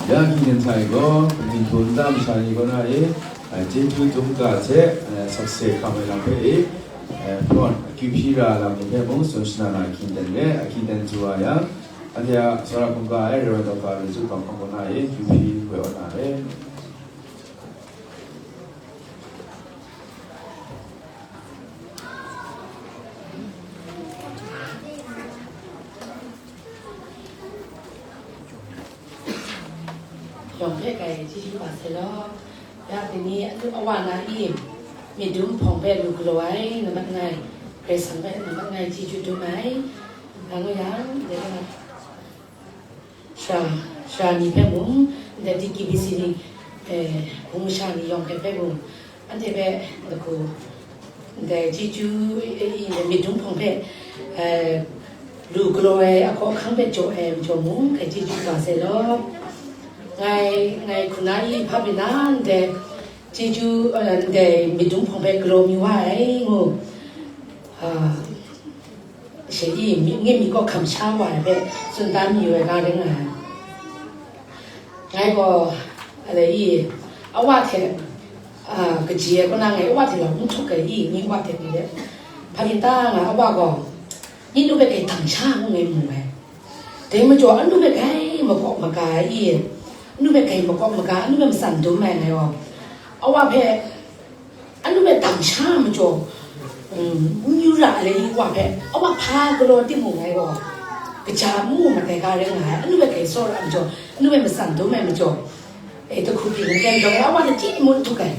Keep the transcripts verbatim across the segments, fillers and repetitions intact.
Ya hkying hten hta e gaw, kaning hku nta masha ni kaw na e, chyeju dum ga hte, sakse hkam ai lam hpe e, hprawn akyu hpyi ra ai lam ni hpe mung tsun shana na ahkying hten re, ahkying hten chyu wa yang, anhte a tsawra hkungga ai Rev. Dokta Ru Zu Bang kaw na e, akyu hpyi woi wa na re. Yawng hpe kai chyeju ga sai law. Ya, dai ni a wa na i, myit dum hpawng hpe lu galaw ai, nambat ngai, Karai Kasang hpe nambat ngai chyeju dum ai. Nga ngu yang, dai na, sara, sara ni hpe mung, ndai T K B C ni, eh, hpung masha ni yawng hpe hpe mung, anhte hpe lahku, ndai chyeju, eh, i, myit dum hpawng hpe, eh, lu galaw ai ahkaw ahkang hpe jaw ai majaw mung, ngai chyeju ga sai law. Ngai, ngai hku na i hpa pyi na, ndai chyeju, eh, ndai myit dum hpawng hpe galaw mi wa ai ngu, ah, she i, mi, nge mi kaw hkam sha wa ai hpe tsun dan mayu ai ga ring ai. Ngai gaw, ale i, a wa hte, a, kaji ai kaw na ngai a wa hte lau n htuk ai i, ngai a wa hte n de. Hpa ginta nga a wa gaw, nyi nu hpe kai dang sha ngu ngai mu ai. Dai majaw, anu hpe kai makawp maga ai i, anu hpe kai makawp maga, anu hpe matsan dum ai ngai gaw, a wa hpe, anu hpe dang sha majaw, mm, n yu ra ai le i wa hpe, a wa hpa galaw timung ngai gaw, Kaja n mu mat ai ga rai nga ai, anu hpe grai tsawra ai majaw, anu hpe matsan dum ai majaw, e, dahku byin ai, dai majaw, awa hte chyi mung n htuk ai.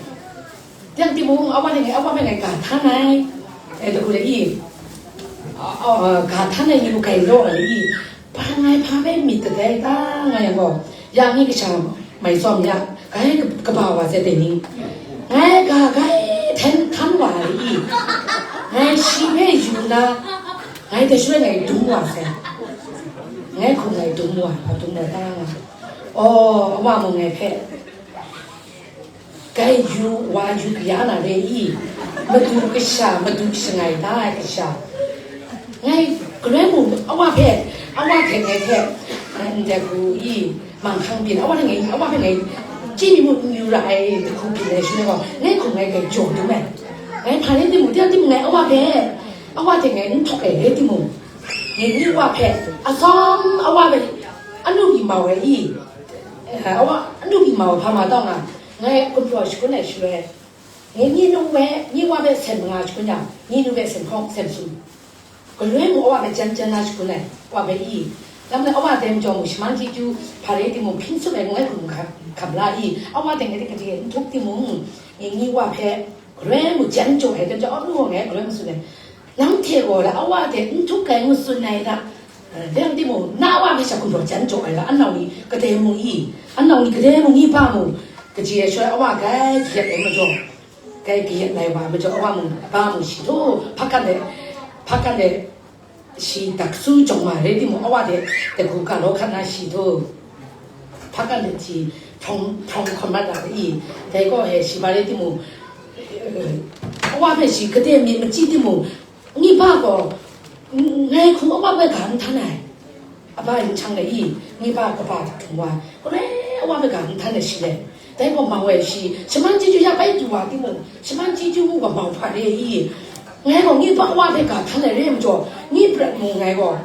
Yang timung, awa hte ngai, awa hpe ngai ga htan ai, e, dahku le i, a, a, ga htan ai ni mung grai law ai le i, hpa ngai hpa hpe myit kadai ta nga yang gaw, ya ngai kasha mai tsawm ya, grai kaba wa sai dai ni, ngai ga grai htan, htan wa ai le i, ngai shi hpe yu na, ngai dai shaloi ngai dum wa sai. Ngai hkum ngai dum wa, a dum wa ta nga. Aw, awa mung ngai hpe, grai yu wa yu kaya na re i, madu kasha, madu shangai da ai kasha. Ngai galoi mung awa hpe, awa hte ngai hte, ndai hku i, manghkang byin, awa hte ngai, awa hpe ngai chyi mi mung n yu ra ai, dahku byin ai shaloi gaw, ngai hkum ngai grai jaw dum ai. Ngai hpa rai timung, tinang timung ngai awa hpe, awa hte ngai n htuk ai rai timung, ngai ni wa hpe, atsawm awa hpe, anu ni mau ai i, eh, awa, anu ni mau hpa ma tau nga, ngai gumhpraw shangun ai shaloi, ngai ni nu hpe, ni wa hpe sen manga shangun yang, ni nu hpe sen hkawng, sen sum. Galoi mung awa hpe jan jan na shangun ai, wa hpe i. Lam le awa dai majaw mung, shaman chyeju hpa rai timung, hpyin tsup ai ngai hkum hkam, hkam la i, awa dai ngai de kaji n htuk timung, ngai ni wa hpe, galoi mung jan jaw ai, jan jaw, aw, nu gaw ngai galoi mung tsun ai. Nang hte gaw la awa hte n htuk ai ngu tsun ai hta, eh, dai rai timung, na awa hpe sha gumhpraw jan jaw ai la, anau ni kadai mung i, anau ni kadai mung i, ba mung, kaji ai shaloi awa grai kayat ai majaw, grai kayat lai wa ai majaw, awa mung, ba mung shi htaw, hpakan de, hpakan de, shi daksu jawng ma rai timung, awa de, dahku ga law hkat na shi htaw, hpakan de shi hprawng, hprawng hkawm mat ra ai i, dai gaw he shi ba rai timung, eh, awa hpe shi kadai myit machyi timung, ngi ba gaw, n-, ngai hkum awa hpe ga n htan ai. Aba yin chang le i, ngi ba kaba hta hkrung wa, galoi awa hpe ga n htan ai shi le. Dai gaw mau ai shi, shaman chyeju ya bai du wa timung, shaman chyeju mu gaw mau hpa re i. Ngai gaw ngi ba awa hpe ga htan ai re ai majaw, ngi prat mung ngai gaw,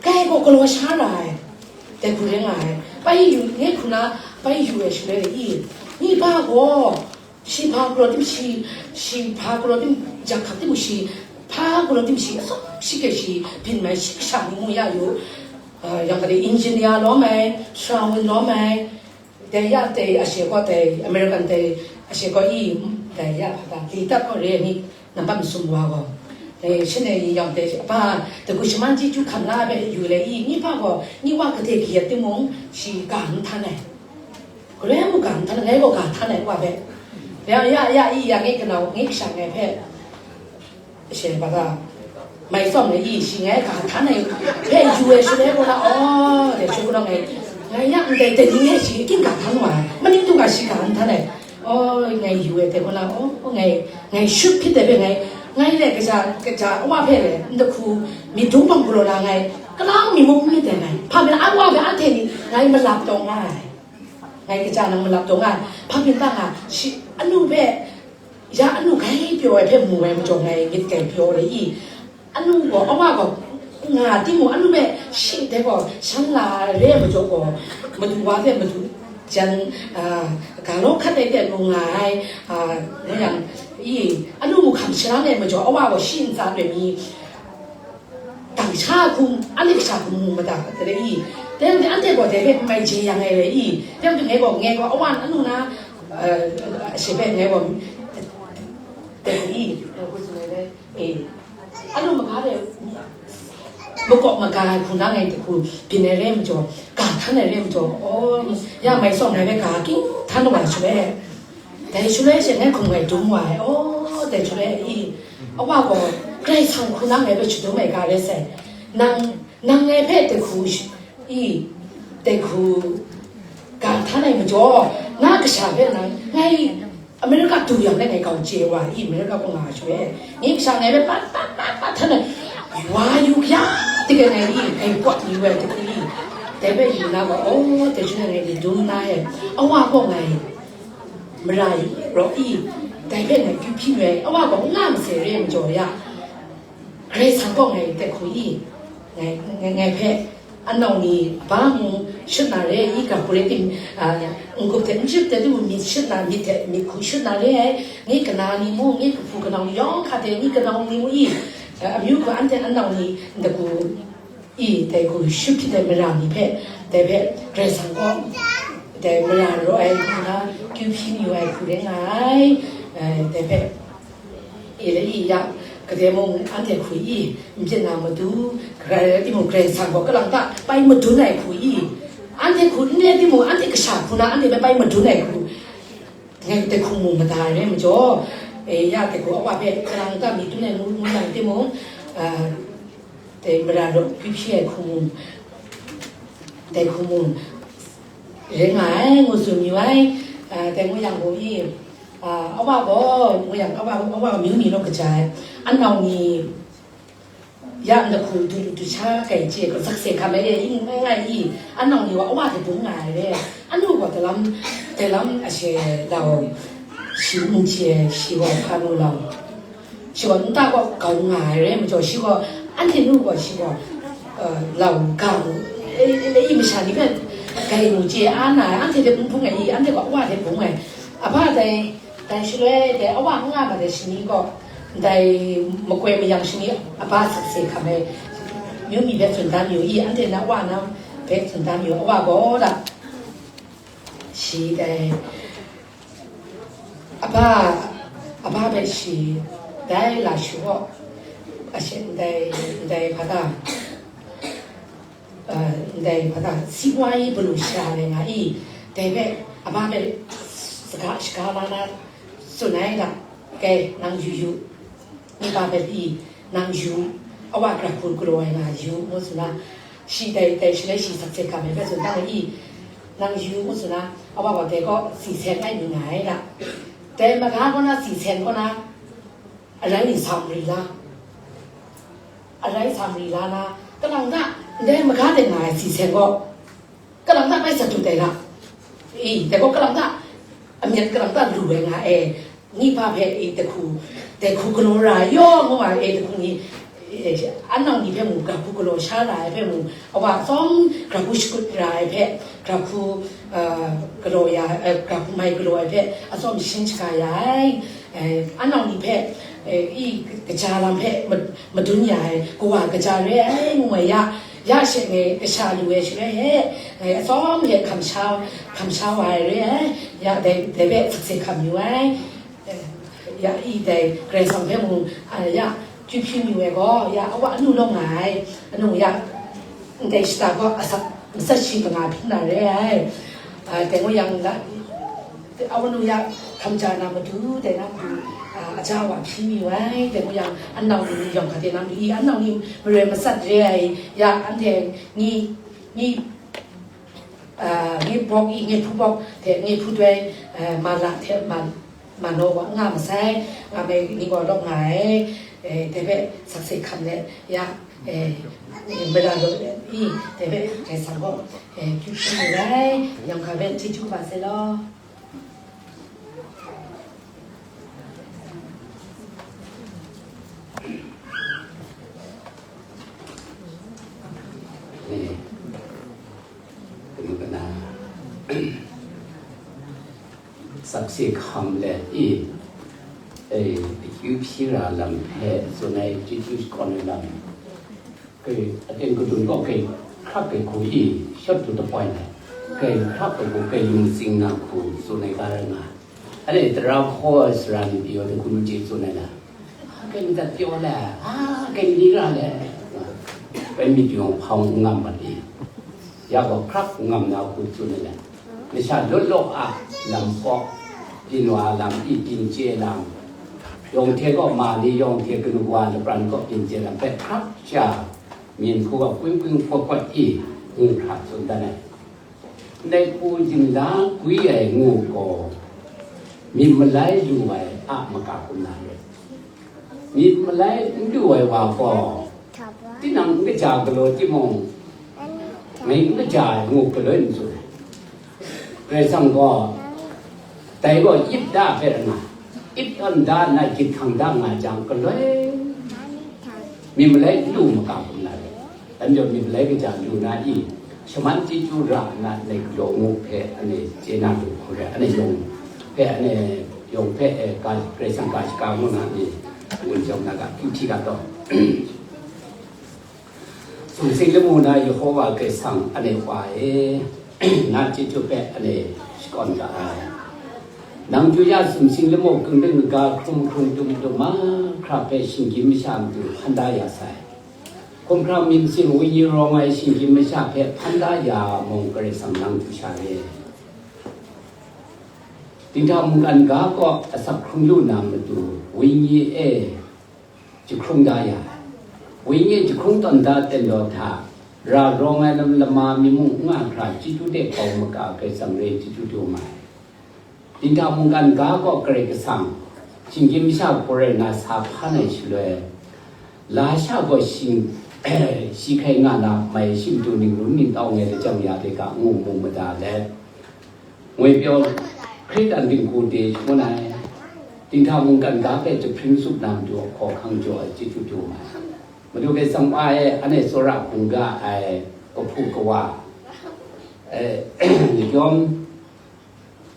kai gaw galaw sha ra ai. Dai hku rai nga ai. Bai yu, ngai hku na, bai yu ai shaloi i. Ngi ba gaw, shi hpa galaw tim shi, shi hpa galaw tim, jak hkak tim shi, hpa galaw tim shi, atsawm shi hkye shi, byin mai shi kasha ni mu ya yu. Ah, yang gade engineer lawm ai, sara wun lawm ai, dai ya dai ashe gaw dai, American dai ashe gaw i, dai ya hpa ta, li tat gaw re ni, nambat masum wa gaw. Dai shanhte ni yang dai, hpa, dahku shaman chyeju hkam la ai hpe yu le i, ngi hpa gaw, ngi wa gade kayat timung, shi ga n htan ai. Galoi mung ga n htan, ngai gaw ga htan ai wa hpe. Ya, ya, ya, i, ya, ngai kanau, ngai kasha ngai hpe. She ba ga, mai tsawm ai i, shi ngai ga htan ai hpe yu ai shaloi gaw na, aw, dai shaloi gaw na ngai, ngai ya ndai dai ni ngai shi king ga htan wa ai. Maning tu ga shi ga n htan ai. Aw, ngai yu ai dai gaw na, aw, ngai, ngai shut hpit ai hpe ngai, ngai le kaja, kaja wa hpe le, ndahku, myit dum bawng galaw na ngai, kalang mi mung n myit ai ngai. Hpa mi na, a wa hpe anhte ni, ngai malap taw nga ai. Ngai kaja nang malap taw nga ai, hpa byin ta nga, shi, anu hpe, ya anu grai pyaw ai hpe mu ai majaw ngai myit grai pyaw re i, anu gaw, awa gaw, nga timung, anu hpe shi dai gaw, shan la re ai majaw gaw, madu wa hpe madu jan, a, ga law hkat ai hte mu nga ai, a, ngu yang, i, anu mu hkam sharang ai majaw, awa gaw shi ntsa re mi, Dang sha hkum, anhte kasha hkum mu mada, dai rai i. Dai rai anhte gaw dai hpe n mai je yang ai rai i. Dai rai ngai gaw, ngai gaw awan anu na, eh, shi hpe ngai gaw, dai rai i. Eh, anu maga de, makawp maga ai hku na ngai hku byin ai rai majaw, ga htan ai rai majaw, aw, ya mai tsawm ngai hpe ga king htan wa shaloi. Dai shaloi she ngai hkum ngai dum wa ai, aw, dai shaloi i, awa gaw, Karai Kasang hku na ngai hpe shadum ai ga rai sai. Nang, nang ngai hpe dai hku sh-, i, dai hku ga htan ai majaw, nga kasha hpe nang, ngai America du yang le ngai kau chye wa i, America kaw nga ai shaloi, ngai kasha ngai hpe pat, pat, pat, pat htan ai, wa yu kya, dai ngai i, ngai kwat yu ai dai hku i, dai hpe yu na gaw, aw, dai shaloi ngai ni dum na e, awa gaw ngai, mara yu raw i, dai hpe ngai kyu hpyi mai, awa gaw n nga masai re ai majaw ya, Karai Kasang gaw ngai hpe hku i, ngai, ngai, ngai hpe, anau ni ba mung shut na re i, ga hku rai tim, a, n-gup hte n shut hte du myit shut na, myit hte myit hku shut na re ai, ngai kana ni mung, ngai kahpu kanau ni yawng hka hte, ngai kanau ni mung i, a, amyu hku anhte anau ni n-gup I, dai hku shut hpyi ai mara ni hpe, dai hpe Karai Kasang gaw, dai mara raw ai hku na, kyu hpyi mayu ai hku rai nga ai, eh, dai hpe, i, la i ya, kadai mung anhte hku i, n byin na matu, karai rai timung, Karai Kasang gaw kalang ta pai madun ai hku i, anhte hku n rai timung, anhte kasha hku na, anhte hpe pai madun ai hku, ngai dai hku mu mada ai rai majaw, e, ya dai hku a wa hpe kalang ta mi tun ai ngu, ngu yang timung, ah, dai mara raw hpyi hpyi ai hku mu, dai hku mu rai nga ai, ngu tsun yu ai, ah, dai ngu yang gaw i, ah, a wa gaw, ngu yang a wa, a wa myu mi law kaja ai, anau ni, ya, ndai hku du lu du sha kai chye gaw, sakse hkam ai e, i, ngai, ngai i, anau ni wa, a wa hte bung nga ai re, anu gaw dalam, dalam a she lau, shi n chye, shi gaw hpa nu lau, shi gaw nta gaw kau nga ai re, majaw shi gaw, anhte nu gaw shi gaw, eh, lau ga mu, e, e, e, i masha ni hpe gai mu chye a na ai, anhte hte bung bung ai i, anhte gaw a wa hte bung ai, a hpa dai, Dai shaloi de, a wa n nga ma de shani gaw, ndai makoi mayang shani a ba sakse hkam ai, myu mi hpe tsun dan yu i, anhte na wa na hpe tsun dan yu, a wa gaw da, shi dai, a ba, a ba hpe shi dai la shu gaw, a she ndai, ndai hpa ta, eh, ndai hpa ta, si wa i, balu sha ai nga i, dai hpe, a ba hpe, saga, shaga la na, tsun ai ga, kai, nang yu yu, ni ba hpe i, nang yu, a wa gara hku galaw ai nga yu, ngu tsun na, shi dai, dai shaloi shi sakse hkam ai hpe tsun dan i, nang yu, ngu tsun na, a wa gaw dai gaw si seng ai mi nga ai ga, dai maga kaw na si seng kaw na, arai ni sa mari la, arai sa mari la na, kalang ta, ndai maga de nga ai si seng gaw, kalang ta bai sa tu dai la. I, dai gaw kalang ta, a myat kalang ta lu ai nga e, ni hpa hpe, i, dai hku, dai hku galaw ra ai yaw, ngu ai e, dai hku ni, e, anau ni hpe mu, gara hku galaw sha ra ai hpe mu, a wa tsawm gara hku shakut ra ai hpe, gara hku, a, galaw ya, e, gara hku mai galaw ai hpe, a tsawm shin shaga ya ai. Eh, anau ni hpe, eh, i kaja lam hpe ma-, madun ya ai, kawa kaja re ai, ngu ai ya, ya she ngai kasha lu ai shaloi he, ngai atsawm hte hkam sha, hkam sha wa ai re ai, ya dai, dai hpe sakse hkam yu ai, eh, ya i dai Karai Kasang hpe mung, ah, ya, Chyum hpyi mayu ai gaw, ya, a wa anu lawng nga ai, anu ya, ndai shata gaw asak matsat shi manga hpyi na re ai. Ah, dai gaw yang la, a wa nu ya, hkam ja na matu, dai na matu, ah, a ja wa hpyi mayu ai, dai gaw yang, anau ni yawng hkate na matu i, anau ni maroi matsat re ai, ya, anhte ni, ni, ah, ni bawk i, ni hpu bawk hte ni hpu doi, eh, ma la hte ma, ma naw wa nga masai, nga mai ni gaw lawk nga ai, eh, dai hpe sakse hkam let, ya, eh, mara law let i, dai hpe Karai Kasang gaw, eh, kyu hpyi yu ai, yawng hkra hpe chyeju kaba sai law. Ni, kanu kana, sakse hkam let i, e, akyu hpyi ra lam hpe tsun ai chyeju shakawn ai lam, kai, aten kadun gaw kai hkrak kai hku i, shawt du tapoi na, kai hkrak kai hku kai lung tsing na hku tsun ai ga rai nga. Anhte tara hkaw ai sara ni pyi wa, dai hku nu chye tsun ai na, a, kai madat pyaw le, a, kai mali ra le, bai myit yawng hpawng n ngam mat i, ya gaw hkrak n ngam na hku tsun ai le, masha law law a lam kaw, byin wa lam i, byin chye lam, yawng hte gaw ma ni, yawng hte kanu wa lapran kaw byin chye lam hpe hkrak sha, myin hku gaw kwi kwi hkawt hkawt i, ngu hkra tsun dan ai. Ndai hku yin la gwi ai ngu gaw, myit malai lu ai a maka hkrum na rai. Myit malai n lu ai wa gaw, tinang n kaja galaw timung, ngai n kaja ai ngu galoi n tsun ai. Karai Kasang gaw, dai gaw yip da hpe rai nga, yip tawn da nna, gyit hkang da nga jang, galoi myit malai n lu maka hkrum na rai. Dai majaw myit malai kaja lu na i, shaman chyeju ra nna, ngai galaw ngu hpe anhte chye na lu hku rai, anhte yawng hpe, anhte yawng hpe, eh, ga, Karai Kasang ga shaga ngu na ni, wun jawng na ga, akyu hti ga taw. Sumsing lamu na Yehova Karai Kasang, anhte Wa e, na chyeju hpe anhte shakawn ga ai. Nang chyu ya sumsing lamu kungding kaga hkrung hkrung tum tum mahkra hpe shinggyim masha matu hpan da ya sai. Hkumhkrang myit masin wenyi rawng ai shinggyim masha hpe hpan da ya mung, Karai Kasang nang chyu sha re. Dinghta mungkan ga kaw asak hkrung lu na matu, wenyi e jahkrung da ya ai. Wenyi e jahkrung tawn da ten daw hta, ra rawng ai lam lama mi mung n nga hkra, chyeju de bau maka Karai Kasang re chyeju du ma ai. Dinghta mungkan ga kaw Karai Kasang, shinggyim masha gaw rai na sa hpan ai shaloi, la sha gaw shing, shi hkai nga na mai shi matu ning run ning tau ngai lajang ya de ga ngu mu mada let, ngwi pyaw Hkritan dinghku de shangun ai, dinghta mungkan ga hpe jahpring tsup na matu hkaw hkang jaw ai chyeju du ma ai. Madu Karai Kasang Wa e, anhte tsawra hkungga ai kahpu kawa, eh, Yawm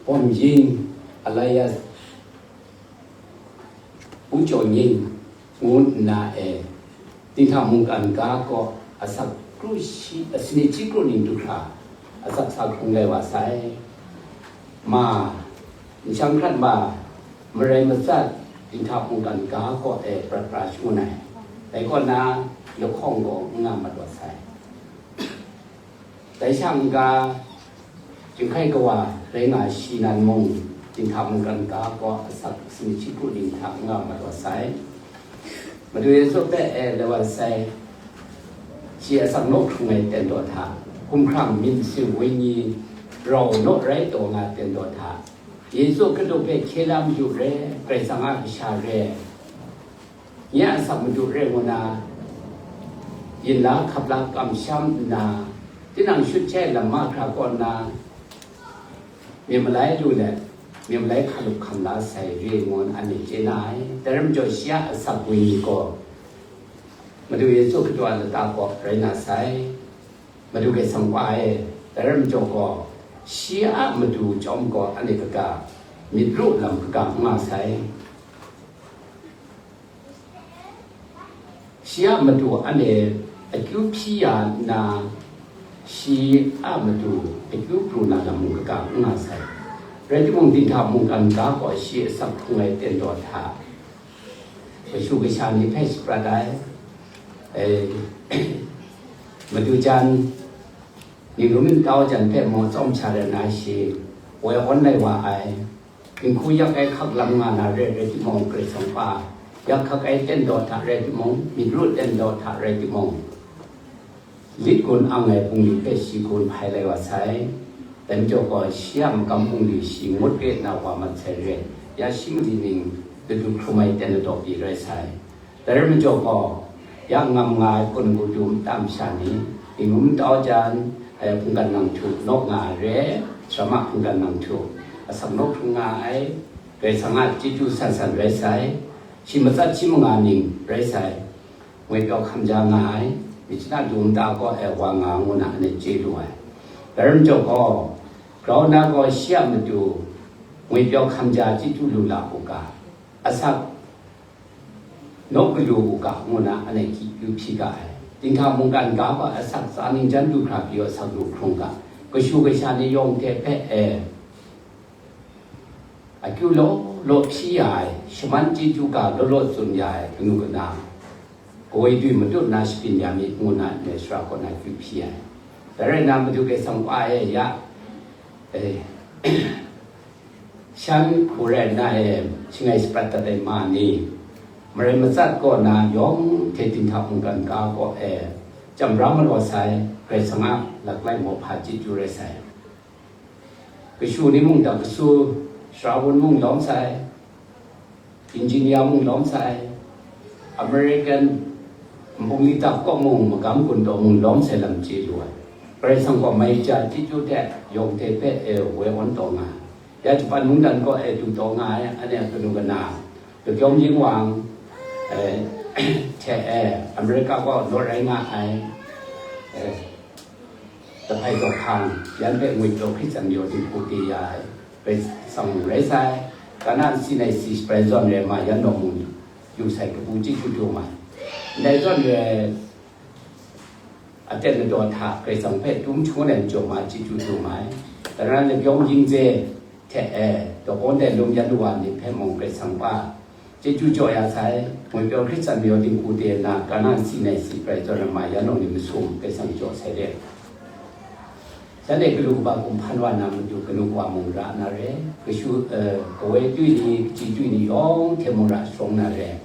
Bawm Yin, Elias Wu Jaw Yin ngu nna e, dinghta mungkan ga kaw asak kru shi, asinit shi kru ning du hkra, asak sa hkrung lai wa sai. Ma, nshang hkrat ma, marai matsat, dinghta mungkan ga kaw e prat pra shangun ai. Dai kaw na, lahkawng gaw n nga mat wa sai. Dai sha n-ga, Jinghkai Kawa rai nga shi nan mung, dinghta mungkan ga kaw asak asinit shi kru ning hta n nga mat wa sai. Madu Yesu hpe e lai wa sai, shi asak naw hkrung ai ten daw hta, hkumhkrang myit masin wenyi rau naw rai taw nga ten daw hta, Yesu Hkristu hpe hkye la madu re, Karai Kasang a kasha re, nye a asak madu re ngu na, yin la hkap la kamsham nna, tinang shut hte lam mahkra kaw nna, myi malai lu let, myi malai hkalup hkam la sai re ngu nna anhte chye na ai. Dai rai majaw, shi a asak wenyi gaw Madu Yesu Hkristu a lata kaw rai na sai. Madu Karai Kasang Wa e, dai rai majaw gaw, shi a matu chyawm gaw anhte kaga, myit ru lam kaga n nga sai. Shi a matu anhte akyu hpyi ya nna, shi a matu akyu pru na lam mung kaga n nga sai. Rai timung, dinghta mungkan ga gaw shi asak hkrung ai ten daw hta, kashu kasha ni hpe shaprat ai. E, madu jan, ning rum ntau jan hpe mung tsawm sha rai nna shi woi awn lai wa ai. Dinghku yak ai hkak lam nga na re rai timung, Karai Kasang Wa, yak hkak ai ten daw hta rai timung, myit ru ten daw hta rai timung, lit gun ang ai bungli hpe shi gun hpai lai wa sai. Dai majaw gaw, shi a magam bungli shi ngut re nna wa mat sai re, ya shi mali ning ladu hkrum ai ten ladaw pyi rai sai. Dai rai majaw gaw, ya ngam nga ai hpun matu mata masha ni, ning rum ntau jan, eh, hpunggan nang htu naw nga ai re, sarama hpunggan nang htu, asak naw hkrung nga ai, Karai Kasang a chyeju san san rai sai, shi matsat shi manga ning rai sai, ngwi pyaw hkam ja nga ai, myit shana du mata kaw e wa nga ngu na anhte chye lu ai. Dai rai majaw gaw, grau na gaw shi a matu ngwi pyaw hkam ja chyeju lu la u ga, asak naw galu u ga ngu na anhte akyu hpyi ga ai. Dinghta mungkan ga hpa asak tsa ning jan du hkra pyi asak lu hkrung ga, kashu kasha ni yawng hte hpe e, akyu law law hpyi ya ai, shaman chyeju ga law law tsun ya ai kanu kana, kawoi dwi matut na shabyin ya myit ngu na ndai sara kaw na akyu hpyi ai. Dai rai nna, Madu Karai Kasang Wa e ya, e, shan hku rai nna e, shangai shaprat dat ai ma ni, marai matsat kaw na yawng hte dinghta mungkan ga kaw e, chyam ra malaw sai, Karai Kasang a laklai mawhpa chyeju rai sai. Kashu ni mung, dak kasu, sara wun mung lawm sai, engineer mung lawm sai, American nbungli dap kaw mung, magam gun taw mung lawm sai lam chye lu ai. Karai Kasang gaw mai ja chyeju hte yawng hte hpe e woi awn taw nga ai. Ya Japan mungdan kaw e du taw nga ai, anhte a kanu kana, Dakyawm Yingwang, eh, hte e, America kaw naw rai nga ai, eh, Lahpai Dawhkang, yan hpe ngwit law Hkristu majaw dinghku de ya ai, Karai Kasang rai sai, Kana nsi nai si shabai zawn re ma yan nawng mung yu sai kabu chyeju du ma ai. Ndai zawn re, Ten ladaw hta Karai Kasang hpe tum htu ai jaw ma chyeju dum ai. Karan labyawng yingze hte e, dawkawn dai lum yan wa ni hpe mung Karai Kasang pa chyeju jaw ya sai. Ngwi pyaw Hkristu mayaw dinghku de na, Kana si nai si prai zawn ai ma yan ni masum Karai Kasang jaw sai de. Shanhte galu kaba kumhpan wa na matu kanu kawa mung ra na re, kashu, eh, kawoi tui ni, kaji tui ni yawng hte mung ra sharawng na re.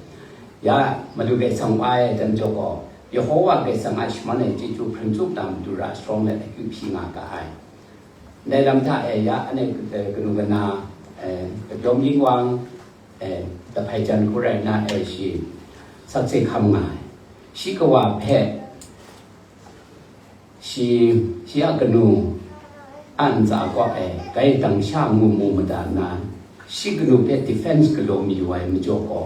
Ya, matu Karai Kasang wa e dan jaw gaw, Yehowa Karai Kasang a shaman ai chyeju hpring tsup na matu ra sharawng let akyu hpyi nga ga ai. Ndai lam hta e ya, ane, eh, kanu kana, eh, kadawm yingwang, eh, kahpai jan hku rai na e shi sakse hkam nga ai. Shi kawa hpe, shi, shi a kanu a ntsa kaw e, kai dang sha ngu mu mada nna, shi kanu hpe defense galaw mayu ai majaw gaw,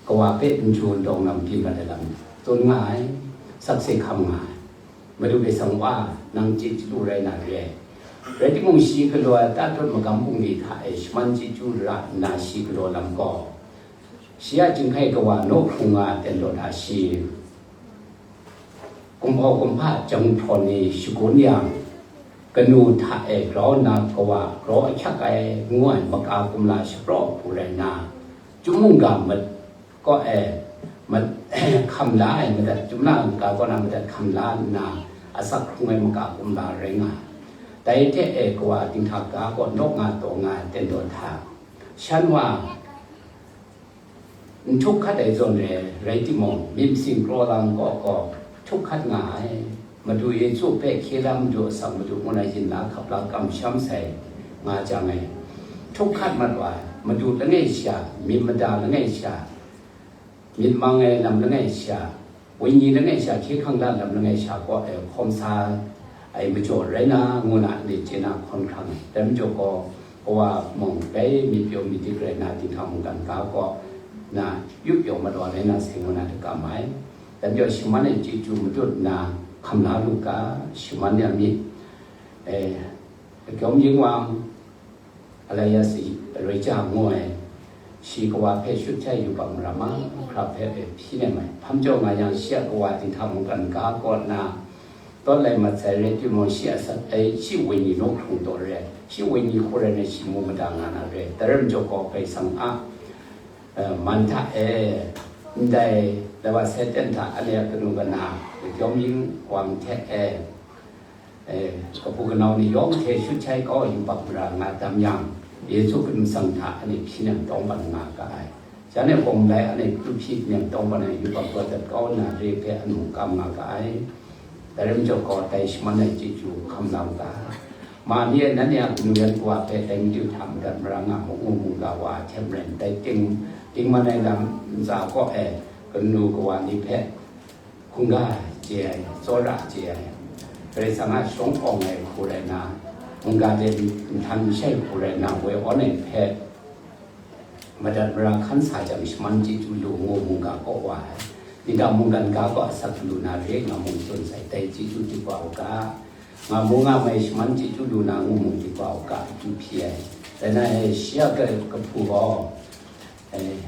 kawa hpe n jaw n dawng lam byin mat ai lam tsun nga ai, sakse hkam nga ai. Madu Karai Kasang wa, nang chyeju rai na re. Rai timung, shi galaw ai tatut magam bungli hta e shaman chyeju ra nna shi galaw lam gaw, shi a jinghkai kawa naw hkrung nga ai ten daw hta shi, kumhpau kumhpa jang hprawn ni shagun yang, kanu hta e grau nna kawa grau ahkyak ai ngu ai maka kumla shapraw hku rai nna, chyum mungga mat kaw e, mat, hkam la ai madat, chyum mungga kaw na madat hkam la nna, asak hkrung ai maka kumla rai nga ai. Dai hte e kawa dinghta ga kaw nawk nga taw nga ai ten daw hta, shan wa n htuk hkat ai zawn re, rai timung, myit masin kraw lam kaw gaw htuk hkat nga ai. Madu Yesu hpe hkye la madu asak madu ngu na yin la hkap la kamsham sai nga jang e, htuk hkat mat wa ai. Madu langai sha, myit mada langai sha, myit mang ai lam langai sha, wenyi langai sha, hkye hkrang la lam langai sha kaw e hkawm sa ai majaw rai na, ngu na, myit chye na hkawn hkrang ai. Dai majaw gaw, kawa mung bai myit pyaw myit dik rai na, dinghta mungkan ga kaw na yup pyaw mat wa rai na sai, ngu na, dakam ai. Dai majaw shaman ai chyeju matut nna hkam la lu ga, shaman ya myit, eh, lakyawm yingwang, Elias Raja ngu ai, shi kawa hpe shut shai yubak mara mahkra hpe e hpyi nem ai. Hpam jaw nga yang, shi a kawa dinghta mungkan ga kaw na tawt lai mat sai rai timung, shi a sat ai, shi wenyi naw hkrung taw re, shi wenyi hku rai na shi mu mada nga na re. Dai rai majaw gaw, Karai Kasang a, eh, man hta e, ndai laba sai ten hta ane a kanu kana, lakyawm yingwang hte e, eh, kahpu kanau ni yawng hte shut shai kau yubak mara nga tam yang, Yesu Hkristu hta ane hpyi nem tawngban nga ga ai. Shanhte gaw ndai ane kyu hpyi nem tawngban ai yubak gaw dat kau nna re hpe anu kam nga ga ai. Dai rai majaw gaw, dai shaman ai chyeju hkam la u ga. Ma ni e, nanhte a kanu yan kawa hpe dai matu hta madat mara nga mu, ngu mungga wa hte maren, dai ting, dingman ai lam ntsa kaw e kanu kawa ni hpe hkungga chye ai, tsawra chye ai, Karai Kasang a shawng awng ai hku rai na, mungga de nhtan n shai hku rai na, woi awn ai hpe madat mara hkan sa jang, shaman chyeju lu ngu mungga kaw wa ai. Dinghta mungkan ga kaw asak lu na re nga mung tsun sai, dai chyeju di wa u ga, nga mu nga mai shaman chyeju lu na ngu mung di wa u ga, akyu hpyi ai. Rai na e, shi a ka-, kahpu gaw, eh,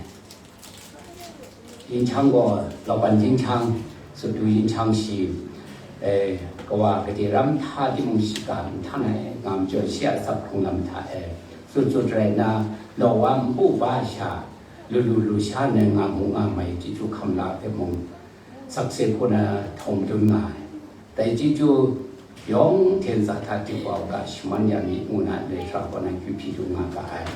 Yinchang gaw, Lauban Yinchang, Sutu Yinchang shi, eh, kawa gade ram hta timung shiga nhtan ai, nga majaw shi a asak hkrung lam hta e, sut sut rai nna, law wa npu ba sha, lu lu lu sha nna nga mu nga mai chyeju hkam la hpe mung, sakse hku na htawng dun nga ai. Dai chyeju yawng hte ntsa hta dik wa u ga, shaman ya myit ngu na, ndai hkra kaw na kyu hpyi lu nga ga ai.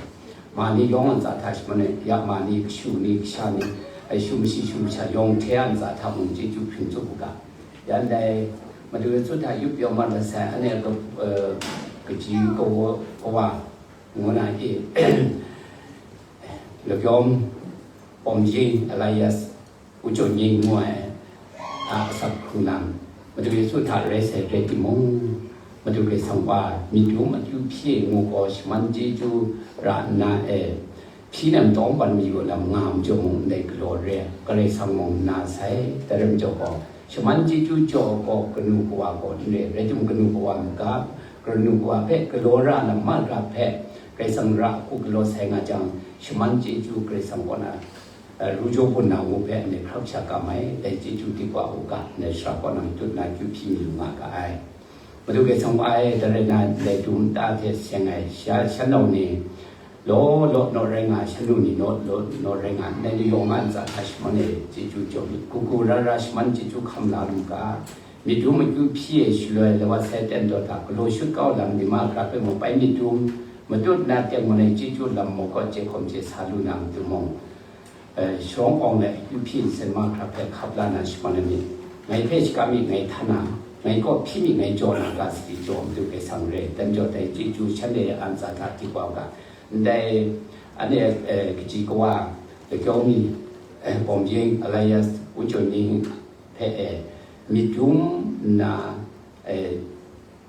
Ma ni yawng a ntsa hta shaman ai, ya ma ni, kashu ni, kasha ni, ai shu mashi shu masha yawng hte a ntsa hta mung chyeju hpring tsup u ga. Ya ndai Madu Yesu hta yup pyaw mat masai, ane ka, eh, kaji kawa, kawa ngu na e, lakyawm, Pawm Ying, Elias, Pu Jaw Nying ngu ai, a, asak hkrung nang, Madu Yesu hta rai sai rai timung, Madu Karai Kasang wa myit yu mat yu hpyi ngu gaw, shaman chyeju ra nna e, hpyi nem tawngban mayu lam nga majaw mung, ndai galaw re, Karai Kasang mung nna sai, dai rai majaw gaw, shaman chyeju jaw gaw, kanu kawa gaw n re, rai timung, kanu kawa maga, kanu kawa hpe galaw ra lam mahkra hpe, Karai Kasang ra hku galaw sai nga jang, shaman chyeju Karai Kasang kaw na Ru jaw bun na ngu hpe anhte hkrak sha kam ai, dai chyeju di wa u ga, ndai sara kaw na matut na kyu hpyi mi lu nga ga ai. Madu Karai Kasang wa ai, dai rai na, ndai dum nta hte seng ai sha-, shan nau ni, law law naw rai nga, shan nu ni naw law naw rai nga, ndai ni yawng a ntsa hta shaman e chyeju jaw myit, hku hku ra ra shaman chyeju hkam la lu ga, myit dum akyu hpyi e shaloi, lawa sai ten daw hta galaw shut kau lam ni mahkra hpe mung bai myit dum, matut na teng mun e chyeju lam maw kaw chye hkawm chye sa lu na matu mung, eh, sharawng awng let akyu hpyi nsen mahkra hpe hkap la na shaman ai myit, ngai hpe shakam myit, ngai htan na, ngai kaw hpyi myit, ngai jaw na ga sadi jaw, Madu Karai Kasang re, dan jaw dai chyeju shanhte a ntsa hta di wa u ga, ndai, anhte, eh, kaji kawa, lakyawng mi, eh, Bawm Yin, Elias, Wu Chun Ning hpe, eh, myit dum nna, eh,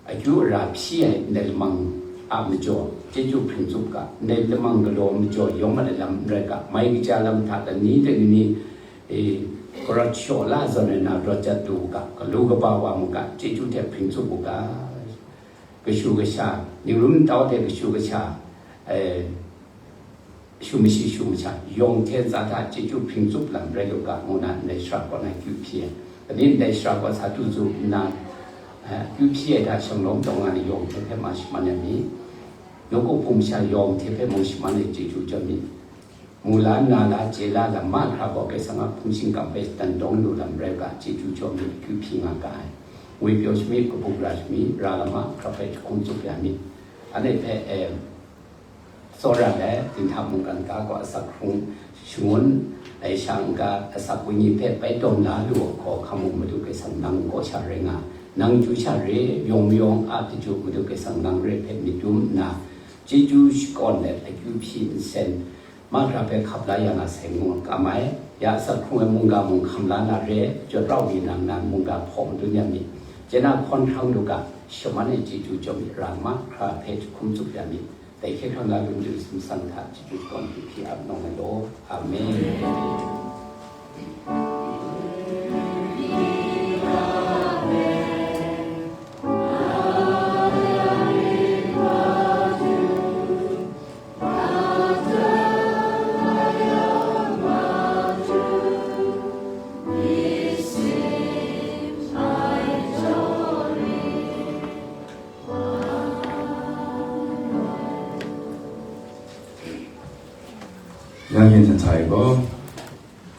akyu ara hpyi ai ndai lamang a majaw, chyeju hpring tsup ga, ndai lamang galaw majaw yawng mat ai lam n rai ga, mai kaja lam hta lani dai ni ni, e, karawt shaw la zawn ai na rawt jat lu u ga, galu kaba wa mu ga, chyeju hte hpring tsup u ga, kashu kasha, ningrum ntau hte kashu kasha, e, shu mashi shu masha, yawng hte ntsa hta chyeju hpring tsup lam rai lu ga, ngu na ndai sara kaw na kyu hpyi ai. Dai ni ndai sara kaw sa du tsu nna, eh, kyu hpyi ai hta shanglawm taw nga ni yawng hte hpe ma shaman ya mi. Nawku hpung masha yawng hte hpe mung shaman ai chyeju jaw mi. Mu la, nna la, chye la lam mahkra gaw Karai Kasang a hpung shingkang hpe dan dawng lu lam rai ga, chyeju jaw mi, kyu hpyi nga ga ai. Ngwi pyaw sha mi, kabu gara sha mi, ra lam mahkra hpe jahkum tsup ya mi. Anhte hpe, eh, tsawra ai dinghta mungkan ga gaw asak hkrung shangun ai sha n-ga, asak wenyi hpe bai tawn la lu ai hkaw hkam mung, Madu Karai Kasang nang kaw sha rai nga, nang chyu sha re, yawng mayawng a chyeju Madu Karai Kasang nang re hpe myit dum nna, chyeju shakawn let akyu hpyi nsen, mahkra hpe hkap la ya nga sai ngu kam ai. Ya asak hkrung ai mungga mung hkam la na re, jawt rau di nang nan mungga hpaw madun ya mi. Chye na hkawn hkrang lu ga, shaman ai chyeju jaw mi, ra mahkra hpe jahkum tsup ya mi. Dai hkye hkrang na lung ding sumsang hta chyeju shakawn hpyi ap nawng ai law. Amen. Yang yin hten hta e gaw,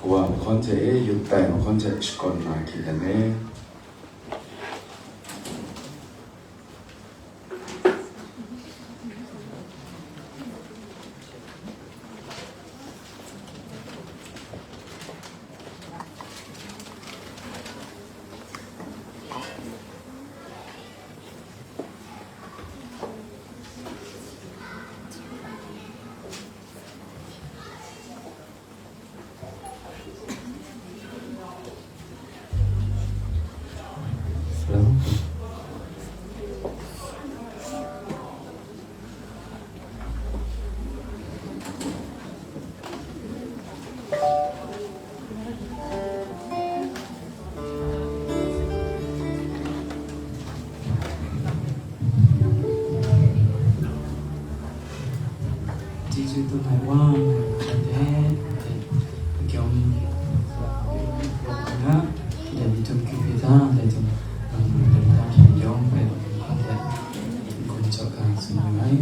Kawa mahkawn hte e, yuk tai mahkawn hte shakawn na hkye dan e. Chyeju tu ngai wa, ngai wa hte, ngai wa hte, akyawm, na, dai ni tum kyu hpe ta, dai tum, nang dai ta hte akyawm hpe, hpa hte, n-gun jaw ga tsun yu ai.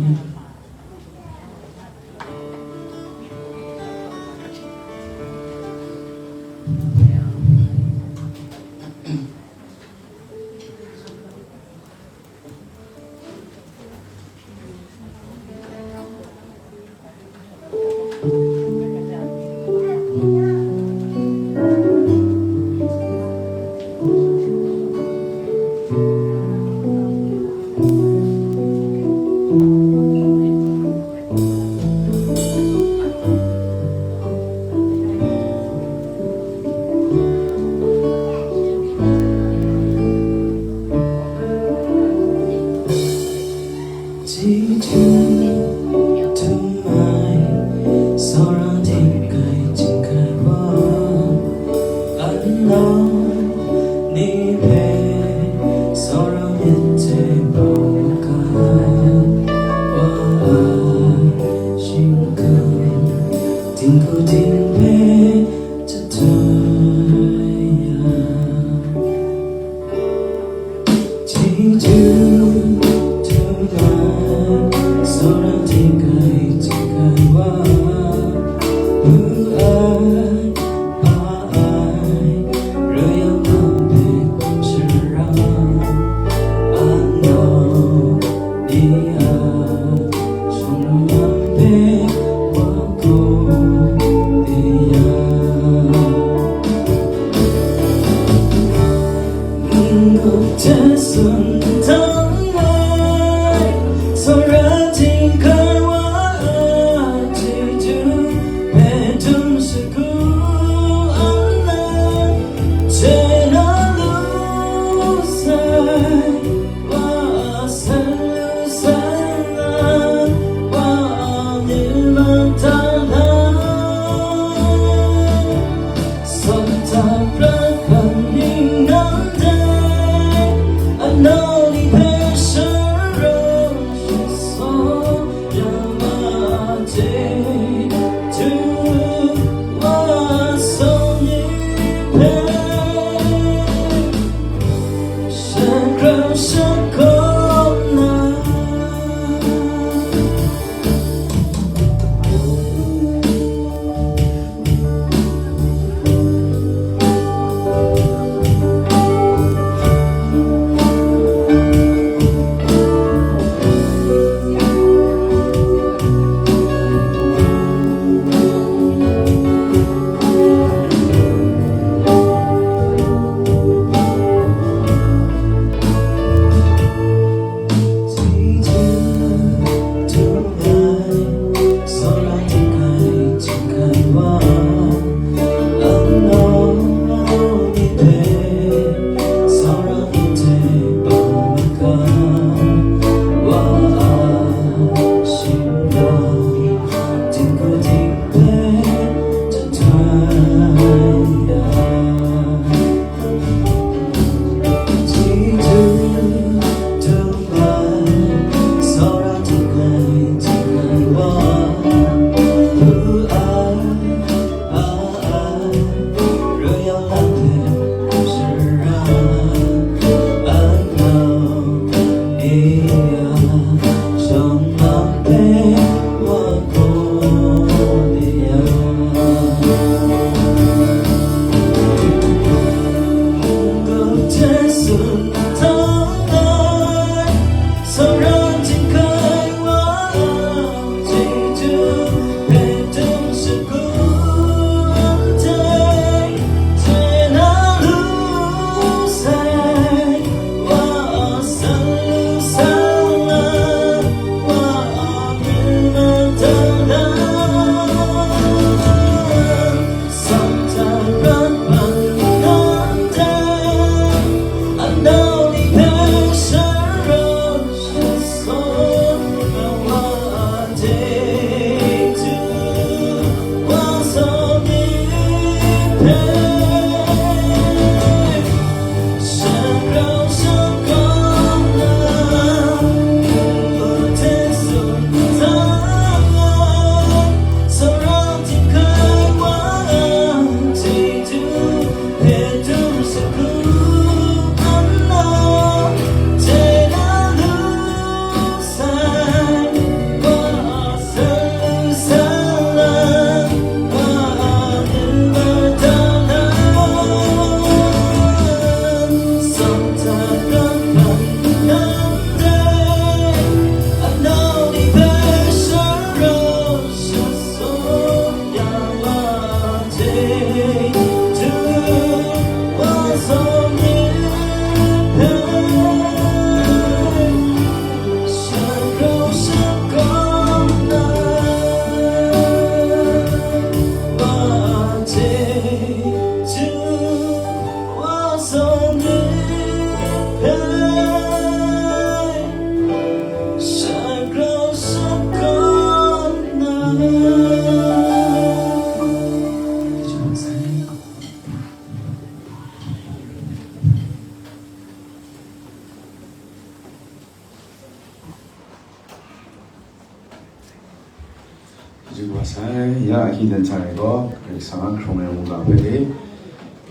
Hpyi wa sai, ya hkying dan sa ai gaw, Karai Kasang a hkrung ai mungga hpe le,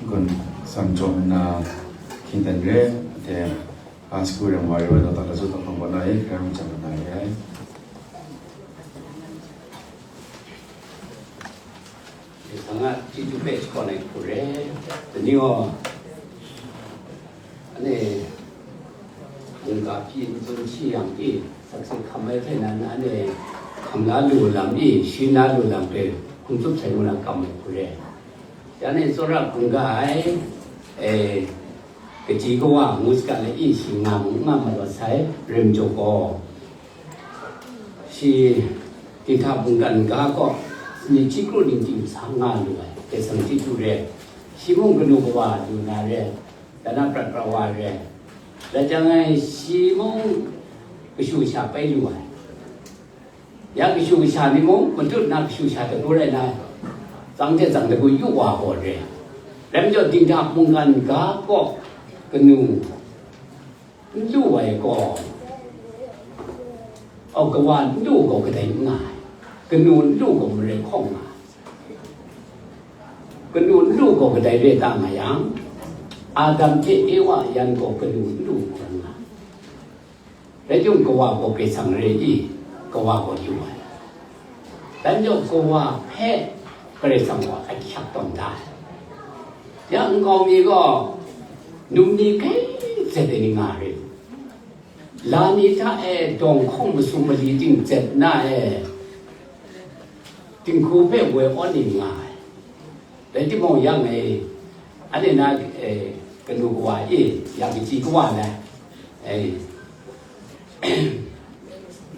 n-gun tsam jaw nna hkying dan re, de, A, sagu reng wa rai wa, dau ta, dau ta, dau ta, dau ta, dau ta, dau ta, dau ta, Yawng a chyeju hpe shakawn ai hku re. Dai ni gaw, anhte mungga pyi n tsun shi yang e, sakse hkam ai hte nan, anhte hkam la lu lam e, sharin la lu lam hpe hkum tsup sai ngu na kam ai hku re. Shanhte tsawra hkungga ai, e, kaji kawa ngu saga le e, shi nga mu nga mat wa sai, rim jaw gaw, shi dinghta mungkan ga kaw, ni chyi kru ningting sa nga lu ai, dai sang chyi tu re, shi mung kanu kawa lu na re, dan na prat pra wa re, rai jang ai, shi mung kashu kasha pai lu ai. Ya kashu kasha ni mung, matut na kashu kasha dagu rai na, tsang hte tsang dagu yu wa gaw re. Rai majaw, dinghta mungkan ga kaw kanu n lu ai gaw, au, kawa n lu gaw kadai n nga ai, kanu n lu gaw marai hkawng nga ai. Kanu n lu gaw kadai re ta nga yang, Adam hte Ewa yan gaw kanu n lu gaw nga ai. Rai timung, kawa gaw Karai Kasang re i, kawa gaw yu ai. Dan jaw, kawa hpe Karai Kasang gaw ahkyak tawn da ai. Ya nkau mi gaw, num ni kai zet ai ni nga re, la ni hta e dawng hkawng masum mali ting zet na e, dinghku hpe woi awn ni nga ai. Rai timung, yang e, anhte na, e, kanu kawa e, ya kaji kawa na, e,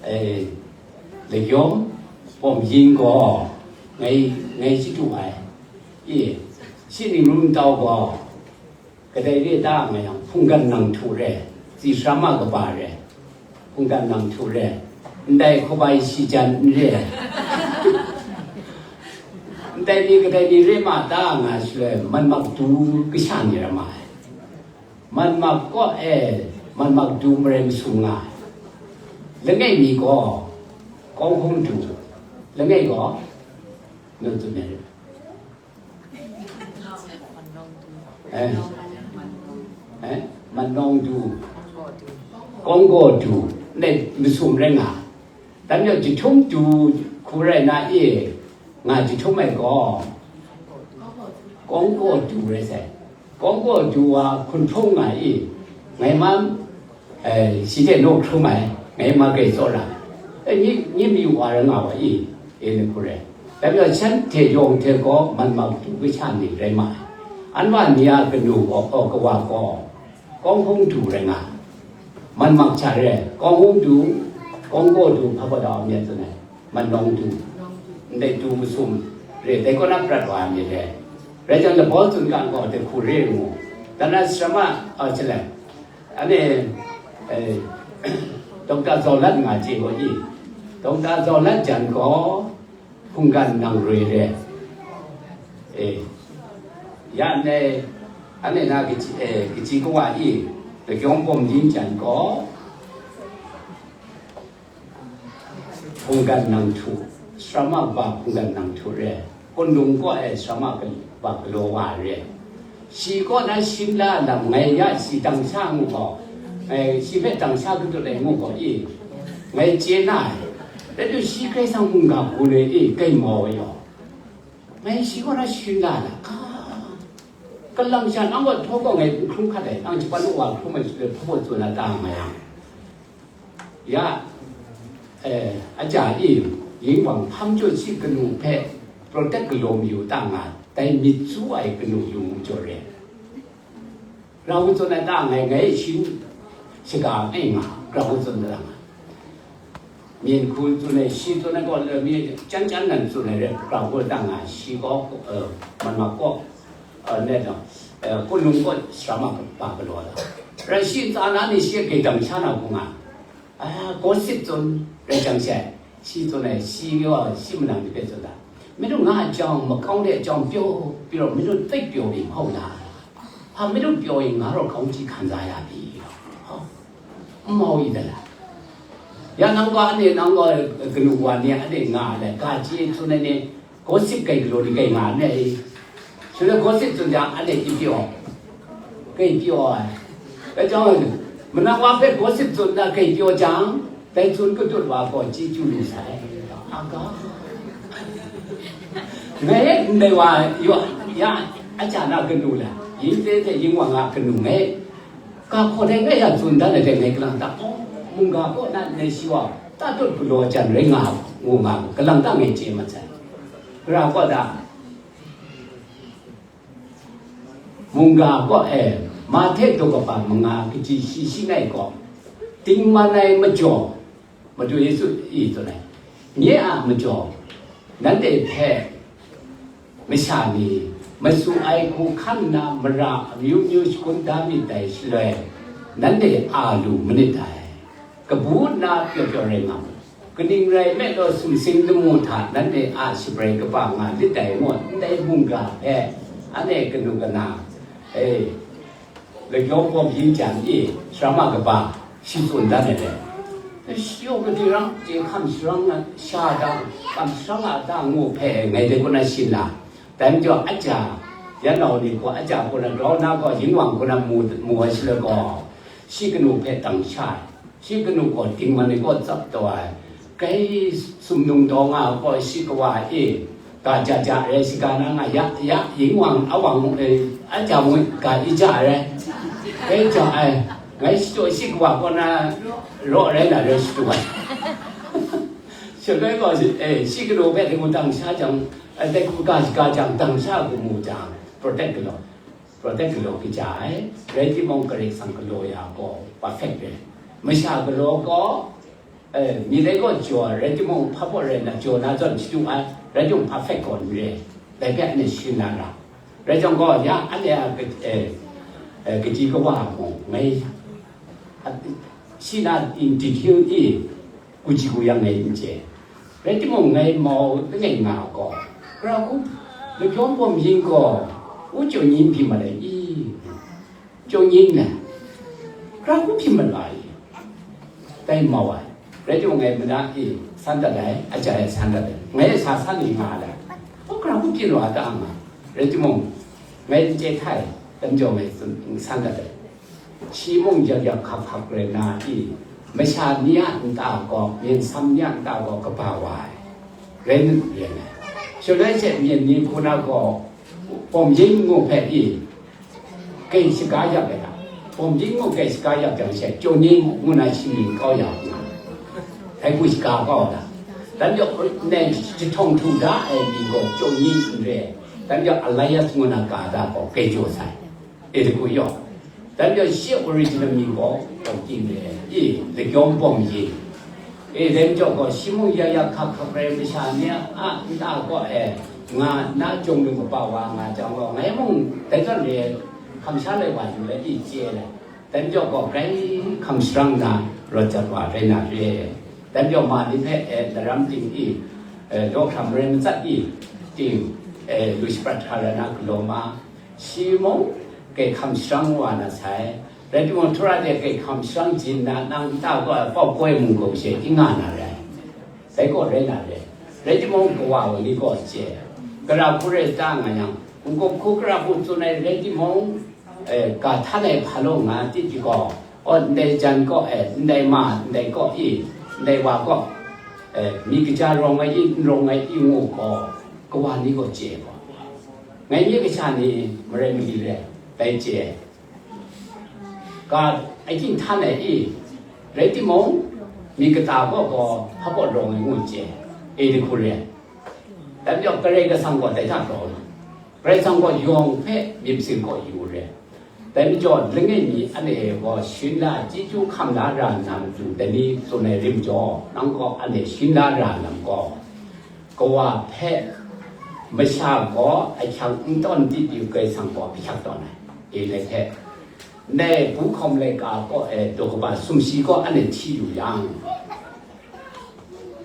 e, Lajawm Pawm Yin gaw ngai, ngai chyeju ai. E, shi Ningrum Tau gaw kadai re ta nga yang, hpunggan nang htu re, tsi sara ma kaba re, hpunggan nang htu re, ndai hkubai shi jan n re ai. Ndai ni kadai ni re ma ta nga shaloi, man mak du kasha ni rai ma ai. Man mak kaw e, man mak du marai masum nga ai. Langai mi gaw, kawng hkung du, langai gaw, nu tsun ai. Eh? Eh? Manawng du, kawng gaw du, ndai masum rai nga. Dan yawng jahtum du hku rai na e, nga jahtum ai gaw, kawng gaw du rai sai. Kawng gaw du wa hkun hpung nga e, ngai man, eh, shi hte naw hkrum ai, ngai ma grai tsawra, eh, nyi, nyi mayu wa rai nga wa i, e ni hku rai. Dai majaw, shanhte yawng hte gaw man mak du kasha ni rai ma ai. Anwa ni a kanu gaw, kawa gaw, kawng hpung du rai nga ai. Man mak hta re, kawng hpung du, kawng gaw du, hpa gaw da wa myit tsun ai. Manawng du, ndai du masum re, dai kaw na prat wa ai myit re. Rai jang, labau tsun ga gaw dai hku re ngu. Dan na sara ma, a, chalai, anhte, eh, Dokta Zau Lat nga chye gaw i, Dokta Zau Lat jan gaw hpunggan nang roi re. Eh, ya ndai, anhte na kaji, eh, kaji kawa i, Lajawm Pawm Yin jan gaw, hpunggan nang htu, sara ma kaba hpunggan nang htu re, kunlung kaw e sara ma ka-, kaba galaw wa re. Shi kaw na shim la lam ngai ya shi dang sha ngu gaw, ngai shi hpe dang sha kadut ai ngu gaw i, ngai chye na ai. Rai timung, shi Karai Kasang mungga hku le e, kai mau ai yaw. Ngai shi kaw na shim la lam, a, kalang sha nang gaw htaw gaw ngai n hkrum hkat ai, nang jahpan wa hkrum ai shaloi htaw gaw tsun na ta nga yang, ya, eh, a ja e, Ying Wang hpam jaw shi kanu hpe protect galaw mayu ta nga, dai myit su ai kanu yu mu jaw re. Grau tsun ai ta ngai, ngai shi shaga ai nga, grau tsun ai ta nga. Myen hku tsun ai, shi tsun ai gaw, mi chyan chyan nan tsun ai re, grau hku ta nga, shi gaw, eh, man ma kaw, eh, ne dang, eh, kunlung kaw sara ma kaba galaw la. Rai shi ntsa na ni shi e gaidang sha na hku nga. 哎呀，gossip จน rai jang she, shi tsun ai, shi gaw shi manang ni hpe tsun ai, မင်းတို့ ငါ့အကြောင်း မကောင်းတဲ့အကြောင်း ပြောပြီးတော့ မင်းတို့ သိပ်ပြောပြီ မဟုတ်လား။ ဟာ မင်းတို့ ပြောရင် ငါတော့ ကောင်းကြီး ခံစားရပြီ။ ဟော မဟုတ်ဘူးလား။ ယနင်က အနေ နင်က ကလူဝါနေ အနေ ငါ လဲ ကကြီး သူနဲ့ နေ gossip ကလူတွေ ကငါ နဲ့ ဆိုတော့ gossip ဆိုတာ အဲ့ဒါ ပြော ကပြော အဲ အကြောင်း Manang wa hpe gossip tsun na hkrai pyaw jang, dai tsun katut wa gaw chyeju lu sai. Aga. Ngai e ndai wa yaw, ya, a ja na kanu la, yin hte hte yin wa nga kanu ngai. Ka hkaw dai ngai ya tsun dan ai dai ngai kalang ta, oh, mungga kaw na nai shi wa, ta tut galaw jan rai nga, ngu nga, kalang ta ngai chye mat sai. Gara kaw da, mungga kaw e, Mahte daw kaba manga kaji shi shi nai gaw, dingman ai majaw, Madu Yesu i tsun ai, nye a majaw, nanhte hpe masha ni, masu ai hku hkan nna mara amyu myu shagun da myit dai shaloi, nanhte a lu manit dai. Kabu nna pyaw pyaw rai nga mu. Kaning rai nme law, sumsing lamu hta nanhte a shabrai kaba nga lit dai ngu, ndai mungga hpe, anhte kanu kana, e, lakyawng bawm yin jan e, sara ma kaba, shi tsun dan ai dai. Shi yawng gade rang, je hkam sharang na, sha da, hkam sharang a da ngu hpe, ngai dai kaw na shin la. Dai majaw, a ja, yan nau ni gaw, a ja kaw na, grau na gaw, yin wang kaw na mu, mu ai shaloi gaw, shi kanu hpe dang sha ai. Shi kanu gaw dingman ni kaw tsap taw ai. Kai sumnung taw nga gaw shi kawa e, ga ja ja rai, shiga na nga ya, ya, yin wang a wang, eh, a ja mung ga i ja rai. Kai ja ai, ngai shachyaw shi kawa kaw na raw rai na rai shatu ai. Shaloi gaw, eh, shi kanu hpe dai hku dang sha jang, eh, dai hku ga shiga jang, dang sha hku mu jang, protect galaw. Protect galaw kaja ai, rai timung, Karai Kasang galaw ya gaw perfect rai. Masha galaw gaw, eh, myi dai gaw jaw ai, rai timung, hpa baw rai na, jaw na zawn shadu ai, rai timung, perfect gaw n re ai. Dai hpe anhte shin na ra. Rai jang gaw, ya anhte a ka-, eh, eh, kaji kawa mung, ngai, a, shi na in detail e, Kuji kuyang ngai n chye. Rai timung, ngai mau langai nga gaw, Gara hku lakyawng bawm yin gaw, u chyaw yin hpyi mat ai i? Chyaw yin na, Gara hku hpyi mat wa i? Dai mau ai. Rai timung, ngai mada e san dat ai, a ja e san dat ai. Ngai e sa san ni nga ai. O, Gara hku hpyi wa ta nga. Rai timung, ngai n chye htai, dai majaw ngai tsun, san dat ai. Shi mung yak yak hkap hkap rai na i, masha ni a nta gaw, myen sam ni a nta gaw kaba wa ai, rai nit rai ai. Shaloi she myen ni hku na gaw, bawm yin ngu hpe i, kai shaga yak ai ta? Bawm yin ngu kai shaga yak jang she, chyaw yin ngu na shi mying kau ya nga, dai hku shaga kau ta? Dan yawng, nai jahtawng htu da ai mying gaw chyaw yin n re ai. Dan yawng, Elias ngu na ga da gaw kai jaw sai. E, dai hku yaw. Dan yawng, shi original mying gaw, gaw ting re, e, lakyawng bawm yin. E, dai majaw gaw, shi mung ya ya hkap hkap rai masha ni a nta gaw e, nga nna chyawm lu kaba wa nga jang gaw, ngai mung dai zawn re, hkam sha lai wa yu let i chye ai. Dai majaw gaw, grai hkam sharang na rawt jat wa rai na re. Dai majaw ma ni hpe e, daram ting i, e, law hkram marai matsat i, ting, e, lu shaprat hkra na galaw ma, shi mung kai hkam sharang wa na sai. Rai timung, htura de kai hkam sharang jin na, nang nta gaw pau koi mung gaw she i nga na rai. Dai gaw rai na re. Rai timung, kawa wa ni gaw chye, Gara hku rai ta nga yang, nkau hku Gara hku tsun ai rai timung, e, ga htan ai hpa law nga ti di gaw, aw, ndai jan gaw, e, ndai ma, ndai gaw i, ndai wa gaw, e, myi kaja rawng ai i, n rawng ai i ngu gaw, kawa ni gaw chye gaw, ngai nye kasha ni marai mali re, dai chye ai. Ga ahkying htan ai i, rai timung, myi kata gaw gaw hpa gaw rawng ai ngu chye ai, e, dai hku re ai. Dan yawng, Karai Kasang gaw dai hta rawng ai. Karai Kasang gaw yawng hpe myit masin gaw yu re ai. Dai majaw, langai mi anhte gaw shin la, chyeju hkam la ra nna matu, dai ni tsun ai rim jaw, nang gaw anhte shin la ra lam gaw, kawa hpe masha gaw ahkyang n tawn di di Karai Kasang gaw ahkyak tawn ai, e, dai hpe. Ndai bu hkawm laika kaw e daw kaba sumshi gaw anhte hti yu yang,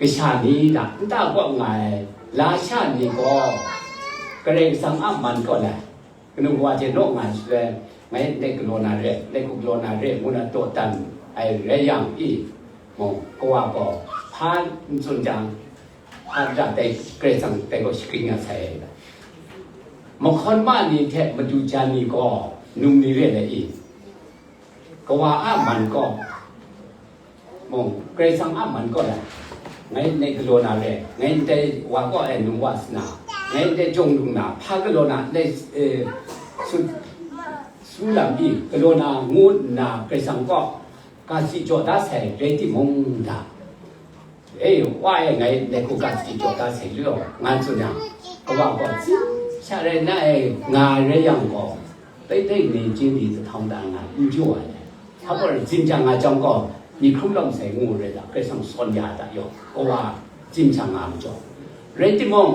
kasha ni hta nta kaw nga ai lasha ni gaw Karai Kasang a man kaw lai, kanu kawa hte naw nga ai shaloi, ngai ndai galaw na re, ndai hku galaw na re, ngu na dawdan ai rai yang i, mung, kawa gaw hpa n tsun jang, hpa ra dai Karai Kasang dai gaw shagrin ya sai ai. Mahkawn ma ni hte madu jan ni gaw num ni re ai i? Kawa a man kaw, mung, Karai Kasang a man kaw la, ngai ndai galaw na re, ngai ndai wa kaw e num wa sna, ngai ndai jawng lung na, hpa galaw na, ndai, eh, su, su lam i galaw na ngu nna Karai Kasang kaw ga si jaw da sai rai timung da, e, wa e ngai ndai hku ga si jaw da sai lu yaw, nga tsun yang, kawa gaw, sha rai na e, nga rai yang gaw, တိတ်တိတ်နေခြင်းသည်တစ်ထောင်တန်ငါပြုကြွရတယ်။ ဘာလို့လဲ ကျင့်ကြံငါကြောင့်ကော ဒီခုလောက်ဆိုင်ငိုရတာ ကဲဆောင်စွန်ရတာရော ကိုကကျင့်ကြံငါမကြောက်။ ရတိမုံ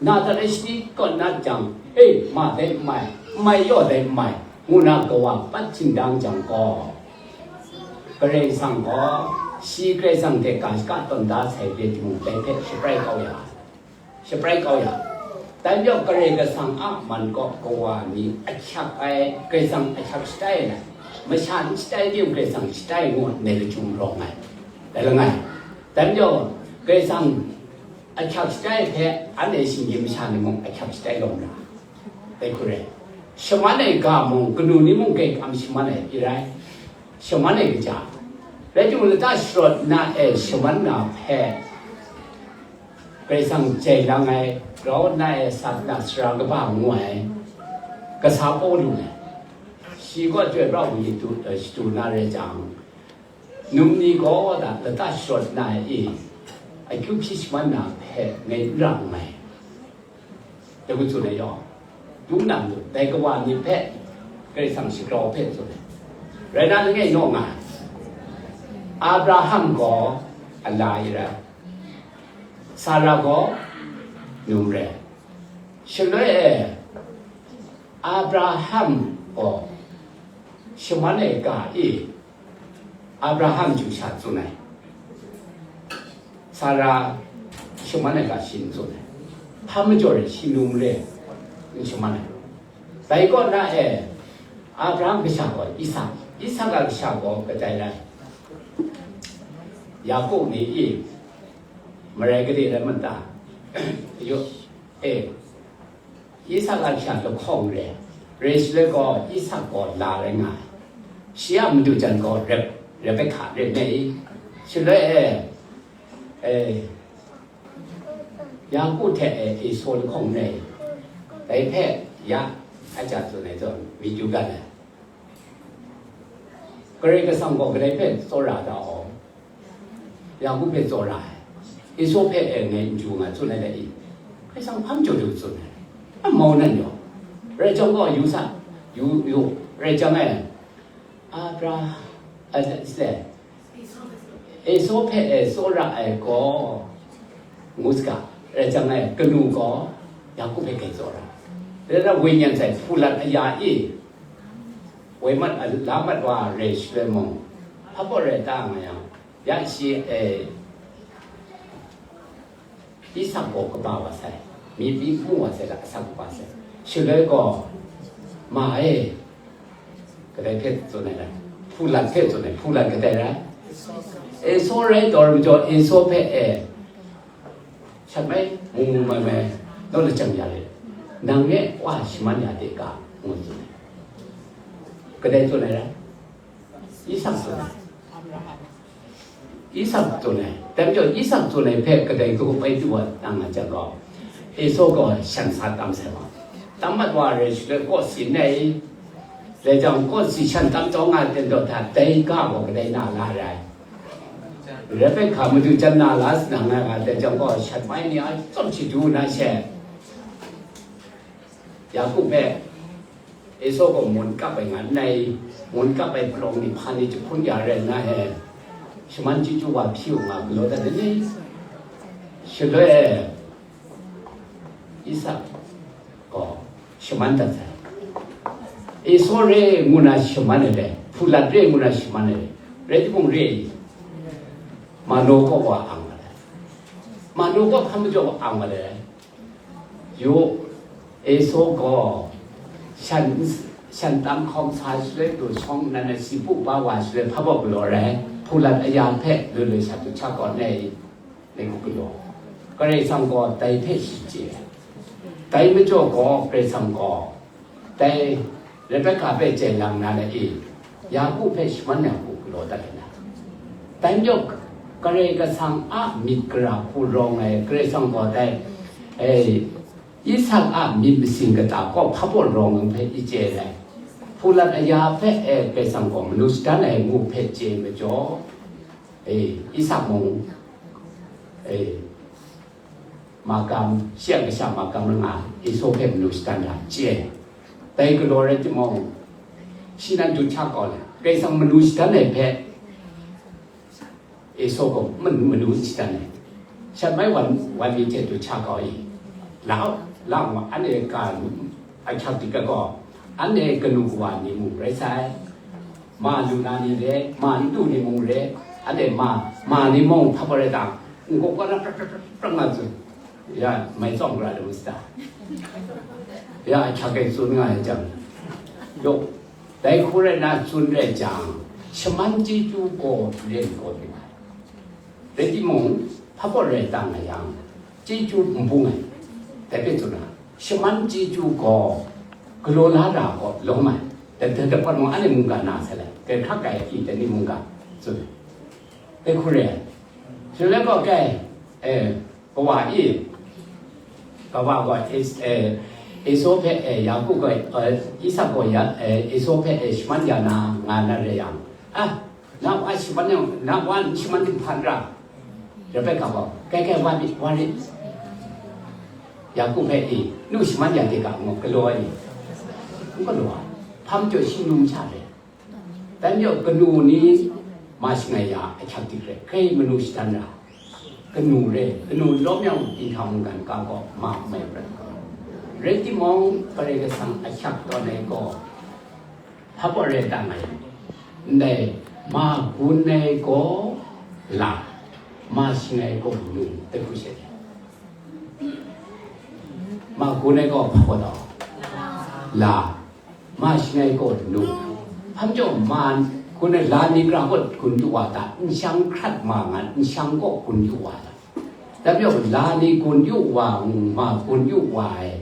နာတရရှိကောနာကြောင့် အေးမတဲ့မိုင်မိုင်ရော့တဲ့မိုင်ငိုနာကဝါပတ်ချင်တန်းကြောင့်ကော ကရေဆောင်ကော ရှိကရေဆောင်တဲ့ကံကတွန်ဒါဆိုင်ရတိမုံပဲဖက်ရှပရိုက်ကောက်ရ။ ရှပရိုက်ကောက်ရ။ တန်ကြောင့်ကရေကဆောင်အမှန်ကောကဝါမီအချက်အဲကရေဆောင်အချက်စတဲနဲ့ မရှာစတဲပြုံးကရေဆောင်စတဲကိုနယ်ကကျုံရောင်းမယ်။ ဒါလည်းငါတန်ကြောင့်ကရေဆောင်အချက်စတဲဖဲအနေရှင်ကြီးမရှာနေမှုအချက်စတဲလုံးလား။ ပဲခုရဲရှမနဲ့ဂါမုံကနူနီမုံကဲအမ်ရှမနဲ့ပြရိုင်းရှမနဲ့ကြ။ ပဲကျုံလတရှော့နာအဲရှမနာဖဲ ကရေဆောင်ကျဲလန်းငယ်ရောနာအဲသတ်နာစရာကဘာငွေကစားပေါ်လူနဲ့ ရှိကော့ကျွဲ့ဘလောက်ဝီတူတူနာရဲကြောင့် နုံနီကောတာလတရှော့နာအီအကျူဖြစ်မှန်းနာဖဲငယ်ရငယ်တကူသူနဲ့ရောဒူးနံတို့တဲကဝါနေဖဲကရေဆောင်ရှိကြောဖဲဆိုတယ်ရနာငယ်ရောငါအာဗြဟံကောအလာရစာရာကောနုံရဲရှလွဲအဲအာဗြဟံကောရှမနဲ့ကအီအာဗြဟံယူရှာသူနဲ့စာရာရှမနဲ့ကရှင်သူနဲ့ဖမ်းမကြော်ရရှင်နုံရဲရှမနဲ့တိုင်ကောနာအဲအာဗြဟံကရှာကောအီသၢၵ်ႈအီသၢၵ်ႈကကရှာကောကတိုင်လိုက်ယာကုပ်နေအီ မရဲကလေးလည်းမတန်ရုပ်အဲအိသက်အချံတခေါက်ရဲရေရှလဲကောအိသက်ကောလာရဲငါရှီယမတူချံကောရရပက်ခါရဲနေရှလဲအဲအဲယာကုပ်ထဲအဲအိဆိုလခေါက်နေတဲဖဲယအချံဆိုနေတော့မီယူကလည်း ကရေကဆောင်ကောကရေဖဲစောရတာအောင်ယာကုပ်ဖဲစောရဟဲအိဆိုဖဲအဲငယ်ယူငါစွန့်လိုက်တဲ့အီခရစ်ဆောင်ဖမ်းကြိုတူစွန့်လိုက်အမောင်းနဲ့ရောရဲကြောင့်ကောယူဆယူယူရဲကြောင့်အဲအာဗြဟံအဲစဲ เอโซเพ่เอโซระไอก็มุสกาเรจังไงกนูก็ยากูเพ่เกจอระเรละวิญญาณใส่ผู้ลัดพยาอีเวมัดลามัดว่าเรชเวมงพระบริตามายังยาชีเออิสักโกกบาวาใส่มีปีผู้ว่าใส่ละสักกบาใส่ชเลยก็มาเอ ကတိုင်ဖက်ဆိုနေတယ်ဖူလန်ဖက်ဆိုနေဖူလန်ကတိုင်ရအဲဆိုရဲတော်မကျော်အဲဆိုဖက်အဲချက်မဲမူမူမဲမဲတော့လကြံရတယ်နံငဲ့ဝါရှမန်ရတဲ့ကငုံဆိုနေကတိုင်ဆိုနေတယ်အီဆမ်ဆိုနေ အီဆမ်ဆိုနေတမ်းကျော်အီဆမ်ဆိုနေဖက်ကတိုင်ကိုပဲတူဝါတန်ငါချက်တော့အဲဆိုကရှန်စာတမ်းဆဲပါတမ်းမတ်ဝါရဲရှိတဲ့ကော့စီနေ လေကြောင့်ကိုယ်စီရှန်တမ်းတော့ငါတင်တော့တာဒိကဘောကဒိနာလာရယ်ရပက်ခါမတူချင်နာလာစနငါကလေကြောင့်ကိုယ်ရှန်မိုင်းနေအစုံချီတူနာရှဲယာကုပ်ပဲအေဆိုကိုမွန်ကပ်ပဲငါနိုင်မွန်ကပ်ပဲပလောင်နေဖာနေချခွန်ရရဲနာဟဲရှမန်ချီတူဝါဖြူငါဘလို့တဲ့နေရှလွဲ Isak gaw shaman dat sai. Esau re ngu na shaman ai dai, Hpulat re ngu na shaman ai dai, rai timung re ai, Manu kaw wa ang wa dai. Manu kaw hpa majaw wa ang wa dai. Yu, Esau gaw shan, shan tam hkawm sa shaloi, lu shawng nan ai si pu pa wa shaloi, hpa baw galaw rai, Hpulat aya hpe lu lu sha tu hta kaw nai, nai hku galaw. Karai Kasang gaw dai hpe shi chye ai. Dai majaw gaw Karai Kasang gaw dai Rebeka hpe chye lang na le e, Yaku hpe shaman Yaku galaw dat ai na. Dai majaw, Karai Kasang a myit gara hku rawng ai, Karai Kasang gaw dai, e, Isak a myit masin kata kaw hpa baw rawng ai hpe i chye ai. Hpulat aya hpe, e, Karai Kasang gaw manu shadan ai ngu hpe chye majaw, e, Isak mung, e, makam, shi a kasha makam rai nga, Esau hpe manu shadan da chye. Dai galaw rai timung, shi nan dut hta kau le, Karai Kasang manu shadan ai hpe, Esau gaw man-, manu shadan ai. Shat mai wan, wan mi hte dut hta kau i, lau, lau, anhte ga ahkyak dik ai gaw, anhte kanu kawa ni mung rai sai, ma lu na ni re, ma n lu ni mung re, anhte ma, ma ni mung hpa gaw rai ta, n-gaw kau na prak prak prak prak nga tsun, ya, mai tsawm gara lu masada, ya, ahkyak e tsun nga ai jang, yawk, dai hku rai na tsun rai jang, shaman chyeju gaw len gaw lu ai. Rai timung, hpa gaw rai ta nga yang, chyeju n bung ai. Dai hpe tsun na, shaman chyeju gaw galaw la ra gaw lawm ai. Dai, dai, dai pat mung anhte mungga na sai lai. Dai hkrak ai hte dai ni mungga tsun ai. Dai hku rai ai. Shaloi gaw kai, e, kawa e, kawa gaw Es-, e, Esau hpe, e, Yaku gaw, e, Isak gaw ya, e, Esau hpe, e, shaman ya na nga na rai yang, a, na wa shaman yang, na wa n shaman ting hpan ra. Rebeka gaw, kai, kai, wa myit, wa rit. Yaku hpe, e, nu shaman ya de ga, ngu galaw ai ni, n galaw ai. Hpa majaw shi nu masha re. Dai majaw kanu ni ma shangai ya ahkyak dik rai, hkrai manu shadan ra, kanu re, kanu lawm yang dinghta mungkan ga gaw ma mai prat ga. Rai timung, Karai Kasang ahkyak tawn ai gaw, hpa gaw rai ta nga yang, ndai ma gun ai gaw la, ma shangai gaw nu, dai hku she. Ma gun ai gaw hpa gaw la, ma shangai gaw nu. Hpa majaw ma gun ai la ni gara gaw gun yu wa ta, nshang hkrat ma nga, nshang gaw gun yu wa ta. Dai majaw la ni gun yu wa, ma gun yu wa ai,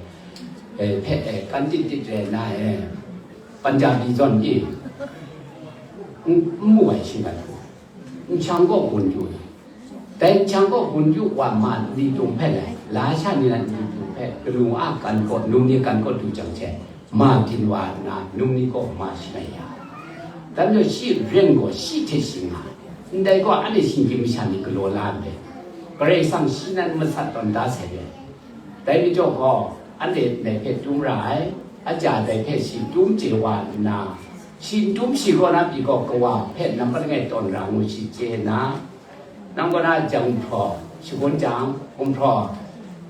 e, hpe, e, kan dit dit rai na, e, Punjabi zawn e, n, n mu ai shi mat hku. Nshang gaw gun yu ai. Dai nshang gaw gun yu wa ma ni tung hpe lai, la sha ni na ni tung hpe, kanu a kan kaw, num ni kan kaw du jang hte, ma byin wa nna, num ni gaw ma shangai ya. Dai majaw shi ren gaw shi hte shi nga, ndai gaw anhte shinggyim masha ni galaw la ndai, Karai Kasang shi nan masat tawn da sai re. Dai majaw gaw, anhte ndai hpe tum ra ai, a ja dai hpe shi tum chye wa nna, shi n tum shi kaw na pyi gaw, kawa hpe nampat langai tawn ra ngu shi chye nna, nang kaw na jang gumhpraw shangun jang, gumhpraw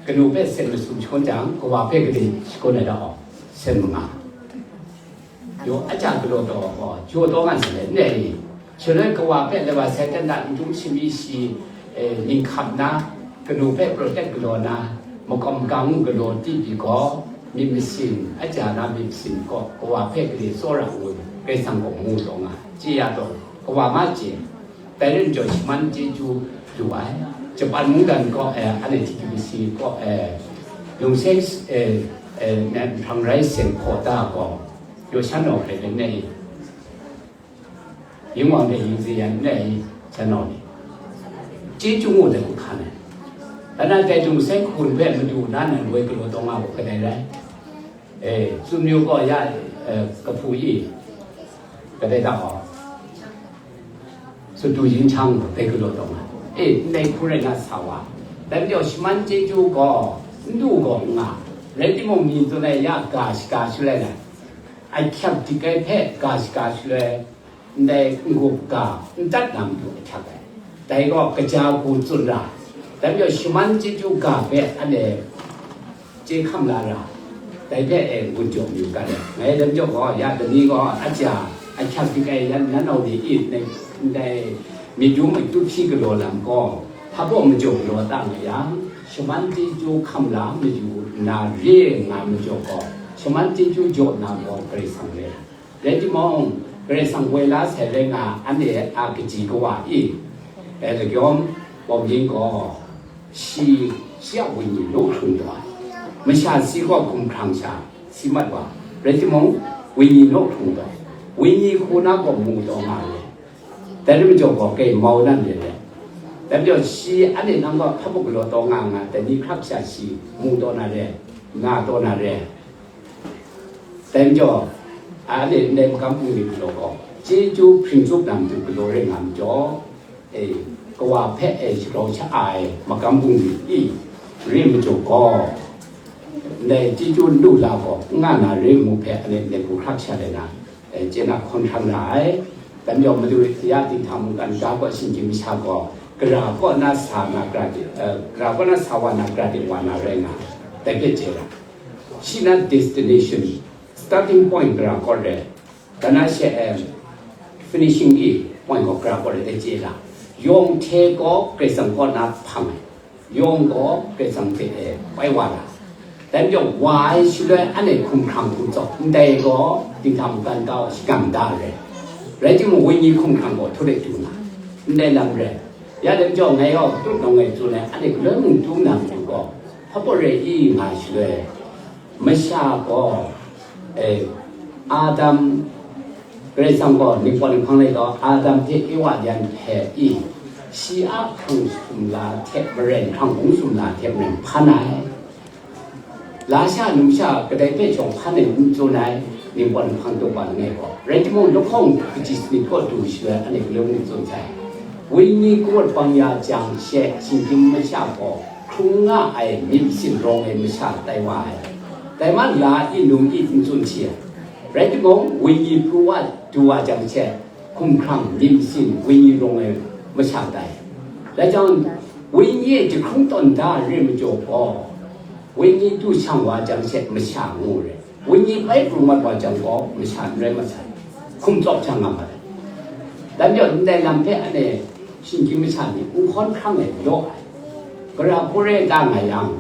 kanu hpe sen masum shangun jang, kawa hpe gade shangun ai da gaw, sen manga. Yawng a ja galaw taw gaw, jaw taw nga sai, n rai ni? Shaloi kawa hpe laiwa sai hta n dum shami shi, e, ninghkap na, kanu hpe protect galaw na, makawm gang galaw di pyi gaw, myit masin, a ja na myit masin gaw, kawa hpe gade tsawra ngu, Karai Kasang gaw mu taw nga, chye ya taw, kawa ma chye. Dai rai majaw, shaman chyeju lu ai. Japan mungdan gaw, e, anhte T K B C gaw, e, lungseng, e, e, nhprang rai seng hkaw ta gaw, yaw shan naw hkrai de n rai i? Yingwang de yin ze yan n rai i, shan naw ni? Chyeju ngu de hku hkan ai. Ana dai lungseng hkun hpe Madu na nan woi galaw taw nga gaw kadai rai? E, tsun yu gaw ya, e, kahpu yi, kadai da gaw, Sutu yin chyang gaw dai galaw taw nga. E, ndai hku rai nga sa wa. Dai majaw shaman chyeju gaw, n du gaw n nga. Rai timung, myi tsun ai ya ga shaga shaloi na, ahkyak dik ai hpe ga shaga shaloi, ndai n-gup ga n dat na matu ahkyak ai. Dai gaw kaja hku tsun ra. Dai majaw shaman chyeju ga hpe anhte chye hkam la ra, dai hpe e gun jaw mayu ga ai. Ngai dai majaw gaw, ya dai ni gaw a ja ahkyak dik ai yan nan nau ni i, ndai, ndai myit dum akyu hpyi galaw lam gaw, hpa baw majaw galaw ta nga yang, shaman chyeju hkam la mayu nna re nga majaw gaw, shaman chyeju jaw na gaw Karai Kasang re. Rai timung, Karai Kasang woi la sai rai nga anhte a kaji kawa i, e, lagyawm bawng yin gaw, shi, shi a wenyi naw hkrung taw ai. Masha si gaw hkumhkrang sha si mat wa, rai timung, wenyi naw hkrung taw ai. Wenyi hku na gaw mu taw nga re. Dai rai majaw gaw, kai mau nan re re. Dai majaw shi anhte nang gaw hpa mung galaw taw nga nga, dai ni hkrak sha shi mu taw na re, nga taw na re. Dai majaw, anhte ndai magam bungli galaw gaw, chyeju hpring tsup na matu galaw rai nga majaw, e, kawa hpe e shagrau sha ai magam bungli i re majaw gaw, ndai chyeju n lu la gaw, n nga na re ngu hpe anhte ndai hku hkrak sha le na, e, chye na hkawn hkrang ra ai. Dai majaw madu ya dinghta mungkan ga gaw shinggyim masha gaw, gara kaw na sa na gara de, e, gara kaw na sa wa na gara de wa na rai nga, dai hpe chye ra. Shi na destination, starting point gara kaw re, dan na she, em, finishing i point gaw gara kaw re, dai chye ra. Yawng hte gaw Karai Kasang kaw na hpang ai, yawng gaw Karai Kasang hte e pai wa ra. Dai majaw wa ai shaloi anhte hkumhkrang hkum tsawk, ndai gaw dinghta mungkan ga gaw shagam da re. Rai timung, wenyi hkumhkrang gaw htu de du na, ndai lam re. Ya dai majaw ngai gaw tup nawng ngai tsun ai, anhte galoi mung tu na matu gaw, hpa pawt rai i nga shaloi, masha gaw, e, Adam, Karai Kasang gaw ningpawt ninghpang lai gaw Adam hte Ewa yan hpe i, shi a hkrang sumla hte maren, hkrang hpung sumla hte maren hpan ai. Lasha numsha kadai hpe shawng hpan ai n tsun ai, ningpawt ninghpang daw wa langai gaw. Rai timung, lahkawng kaji sanit kaw du shaloi anhte galoi mung tsun sai. Wenyi kawt bang ya jang she, shinggyim masha gaw hkrung nga ai myit masin rawng ai masha tai wa ai. Dai ma la i num i n tsun hti ai. Rai timung, wenyi pru wa du wa jang she, hkumhkrang myit masin wenyi rawng ai masha tai. Rai jang, wenyi e jahkrung tawn da re majaw gaw, wenyi du shang wa jang she masha ngu re. Wenyi bai pru mat wa jang gaw, masha n rai mat sai. Hkum tsawp shang nga mat ai. Dan jaw, ndai lam hpe anhte shinggyim masha ni n hkawn hkrang ai law ai. Gara hku re da nga yang,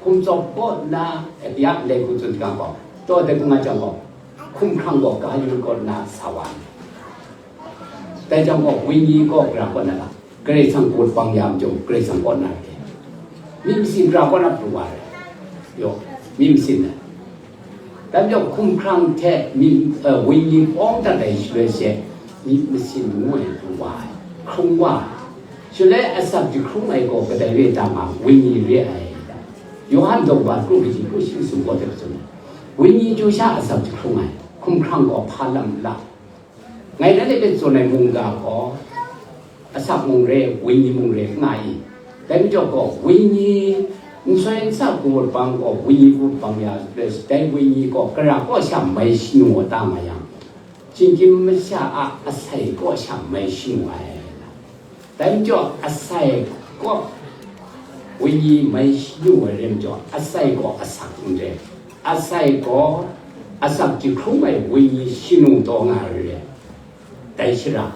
hkum tsawp kaw nna, e, ya ndai hku tsun jang gaw, taw dai hku nga jang gaw, hkumhkrang gaw ga yu kaw nna sa wa ai. Dai jang gaw, wenyi gaw gara kaw na la, Karai Kasang kawt bang ya majaw, Karai Kasang kaw na re. Myit masin gara kaw na pru wa ai. Yaw, myit masin ai. Dai majaw, hkumhkrang hte myit, e, wenyi pawng dat ai shaloi she, myit masin ngu ai pru wa ai, hkrung wa ai. Shaloi asak jahkrung ai gaw kadai re ta nga, wenyi re ai. Yawhan daw ba kru kaji kru shi sum gaw hte tsun ai. Wenyi chyu sha asak jahkrung ai, hkumhkrang gaw hpa lam la. Ngai nanhte hpe tsun ai mungga gaw, asak mung re, wenyi mung re, nga i. Dai majaw gaw, wenyi nsoi nsa kawt bang gaw, wenyi kawt bang ya, dai wenyi gaw, gara kaw sha mai shanu wa ta nga yang, shinggyim masha a asai kaw sha mai shanu ai. Dai majaw, asai gaw wenyi mai shanu ai rai majaw, asai gaw asak n re. Asai gaw asak jahkrung ai wenyi shanu taw nga ai re. Dai shara,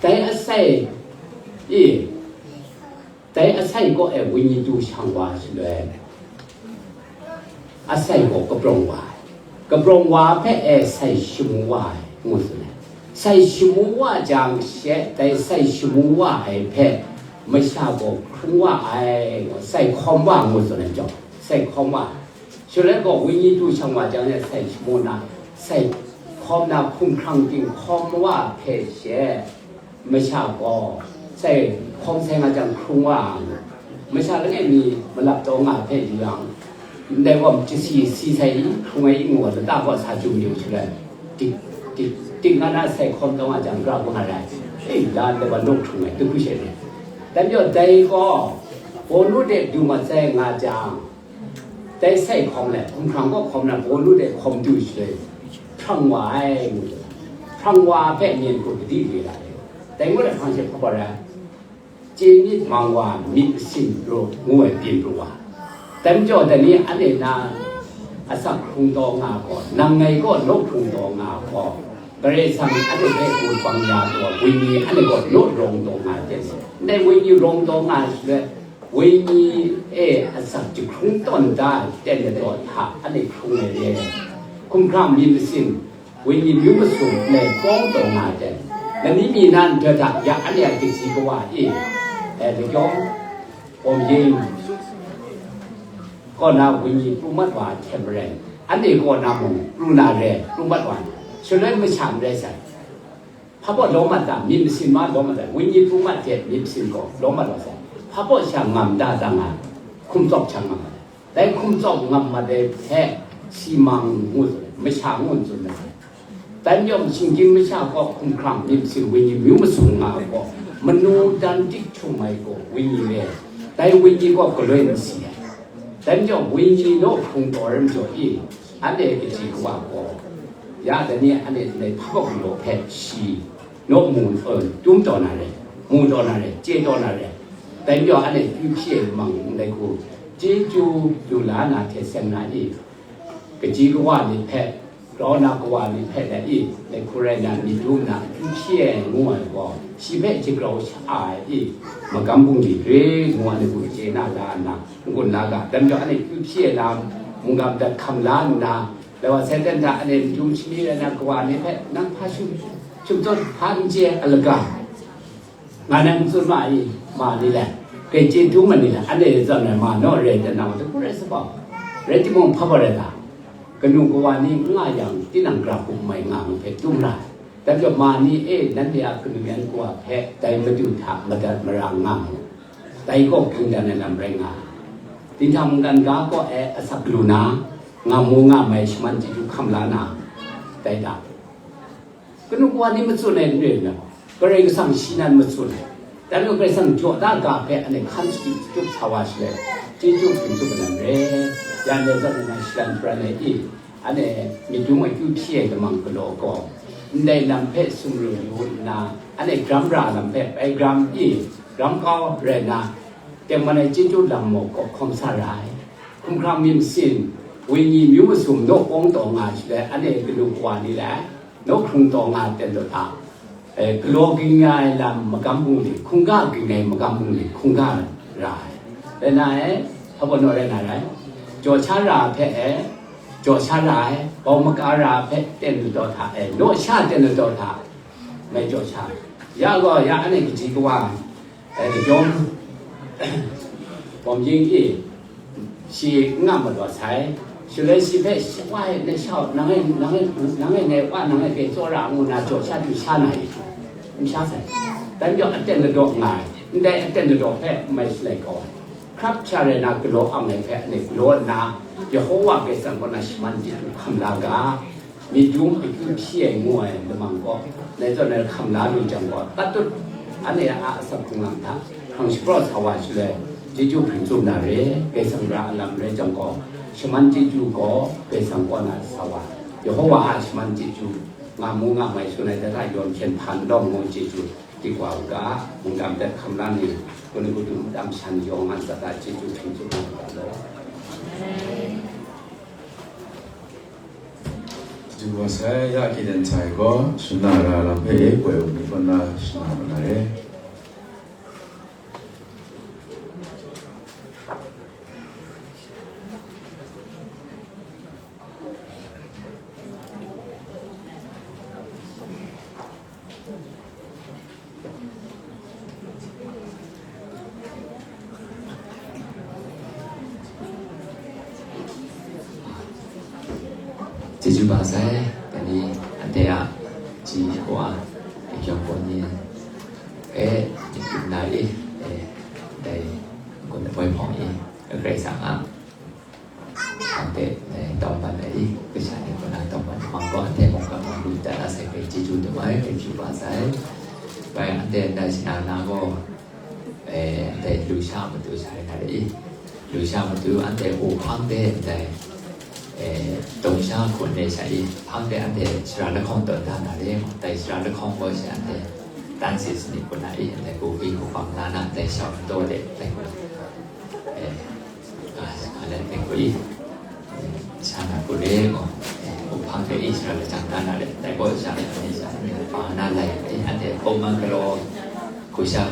dai asai e, dai asai kaw e wenyi du shang wa shaloi, asai gaw kabrawng wa ai. Kabrawng wa hpe e sai shamu wa ai, ngu tsun ai. Sai shamu wa jang she, dai sai shamu wa ai hpe masha gaw hkrung wa ai, sai hkawm wa, ngu tsun ai majaw, sai hkawm wa ai. Shaloi gaw, wenyi du shang wa jang e sai shamu na, sai hkawm na, hkumhkrang ting hkawm wa hpe she, masha gaw sai hkawm sai nga jang hkrung wa ai. Masha langai mi malap taw nga hpe yu yang, ndai gaw chasi si sai i, hkrung ai i ngu ai lata gaw sa chyu mayu shaloi, tik, tik, tik nga na sai hkawm taw nga jang, gara hku nga rai. E, la ndai gaw nawk hkrung ai, duk hku she ni. Dai majaw dai gaw, bawnu de du mat sai nga jang, dai sai hkawm let, hkumhkrang gaw hkawm na, bawnu de hkawm du shaloi, hprang wa ai, ngu, hprang wa hpe myen hku gadi re la ai. Dai ngut ai hpang she hpa wa rai, chye myit mang wa myit masin pru ngu ai byin pru wa. Dai majaw, dai ni anhte na asak hkrung taw nga gaw, nang ngai gaw nawk hkrung taw nga gaw, Karai Kasang anhte hpe kawt bang ya taw, wenyi anhte gaw naw rawng taw nga ai hte, ndai wenyi rawng taw nga ai shaloi, wenyi e asak jahkrung tawn da ai ten ai daw hta anhte hkrung ai re. Hkumhkrang myit masin, wenyi myu masum, ndai pawng taw nga ai ten, lani mi na nhtoi hta ya anhte a kaji kawa e, e, lakyawng, awm yin, kaw na wenyi pru mat wa ai hte maren, anhte kaw na mung pru na re, pru mat wa ai. Shaloi masha n rai sai. Hpa baw lawm mat ta, myit masin ma lawm mat ta, wenyi pru mat hte myit masin gaw lawm mat wa sai. Hpa baw sha ngam da da nga, hkum tsawp sha ngam mat ai. Dai hkum tsawp ngam mat ai hpe, simang ngu tsun ai, masha ngu n tsun ai. Dai majaw, shinggyim masha gaw hkumhkrang myit masin wenyi myu masum nga ai gaw, manu dan dik htum ai gaw wenyi re ai. Dai wenyi gaw galoi n si ai. Dai majaw, wenyi naw hkrung taw ai majaw i, anhte kaji kawa gaw, ya dai ni anhte ndai hpa baw galaw hpe shi naw mu, eh, tum taw na re, mu taw na re, chye taw na re. Dai majaw, anhte akyu hpyi ai lamang ndai hku, chyeju lu la na hte seng na i, kaji kawa ni hpe, grau na kawa ni hpe dai i, dai hku rai na, myit dum na, akyu hpyi ai ngu ai gaw, shi hpe jagrau sha ai i, magam bungli re ngu ai ni hku chye na la nna, n-gun la ga, dai majaw anhte akyu hpyi ai lam, mungga madat hkam la nna, dai wa sai dan hta anhte myit dum shani rai na kawa ni hpe, nang hpa shum, shum tsawt, hpa n chye ai alaga, nga nan n tsun ma i, ma ni le, grai chye dum ma ni le, anhte zawn ai ma naw re ai hte nang hku rai sa gaw, rai timung, hpa baw rai ta? Kanu kawa ni n nga yang, tinang gra hkum mai nga ai hpe dum ra ai. Dai majaw, ma ni e, nanhte a kanu yan kawa hpe dai Madu hta madat mara nga mu, dai gaw ging dan ai lam rai nga ai. Dinghta mungkan ga kaw e asak lu na, nga mu nga mai shaman chyeju hkam la na, dai ta? Kanu kawa ni matsun ai n rai nna, Karai Kasang shi nan matsun ai. Dan gaw Karai Kasang jaw da ga hpe anhte hkan shatup shatup sa wa shaloi, chyeju hpring tsup ai lam re. Ya ndai zawn nna shalan pran ai i, anhte myit dum akyu hpyi ai lamang galaw gaw, ndai lam hpe sumru yu nna, anhte gram ra lam hpe bai gram i, gram kau rai nna, tengman ai chyeju lam maw gaw hkawm sa ra ai. Hkumhkrang myit masin, wenyi myu masum naw kawng taw nga ai shaloi, anhte kanu kawa ni le, naw hkrung taw nga ai ten law ta? E, galaw ging nga ai lam magam bungli, hkungga ging ai magam bungli, hkungga ra ai. Rai na e, hpa baw naw rai na rai? Jaw sha ra hpe e, jaw sha ra ai, bau maka ra hpe ten ladaw hta e, naw sha ten ladaw hta, mai jaw sha. Ya gaw, ya anhte kaji kawa, e, kajawm, bawm ying i, shi n nga mat wa sai. Shaloi shi hpe, "Wa e, nang sha, nang e, nang e, nang e ngai wa, nang e hpe tsawra," ngu na jaw sha du sha na i, n sha sai. Dai majaw aten ladaw nga ai, ndai aten ladaw hpe mai shalai kau ai. Hkrap sha rai na galaw ang ai hpe anhte galaw nna, Yehova Karai Kasang kaw na shaman chyeju hkam la ga, myit dum akyu hpyi ai ngu ai lamang gaw, nai zawn nai hkam la lu jang gaw, tatut anhte a asak hkrung lam hta hkrang shapraw sa wa shaloi, chyeju hpring tsup na re, Karai Kasang ra a lam rai jang gaw, shaman chyeju gaw Karai Kasang kaw na sa wa, Yehova a shaman chyeju nga mu nga mai tsun ai, dai hta yawn hpyen hpan lawm ngu chyeju, di wa u ga, mungga madat hkam la ni, kanu kadum tam shan yawng nga n tsat ai chyeju hpring tsup na ga law. Chyeju wa sai, ya hkying dan sai gaw, shana ra lam hpe e, poi u ni kaw na shana mat na re. Chyeju ba sai, dai ni anhte a ji kawa, e, yawng gaw ni, e, na i, e, dai, gun ai hpawng i, Karai Kasang a, anhte, e, tawng ban ai i, kasha ni kaw na tawng ban ai, mang gaw anhte mung ga mang lu dat na sai hpe chyeju dum ai, chyeju ba sai. Bai anhte ndai shana na gaw, e, anhte lu sha matu sai na re i, lu sha matu anhte u hpang de ndai, e, dum sha hkun de sha i, hpang de anhte sara lahkawng tawn da na re, dai sara lahkawng gaw sha anhte dan si sani kun na i, anhte ku hpyi hku hpang la na, dai shau taw de, dai, e, Hkale hte gaw i, sha na gaw re gaw, u hpang hte i sara lajang da na re, dai gaw sha na ni sha ni pa na lai, e, anhte hpawng man galaw hku sha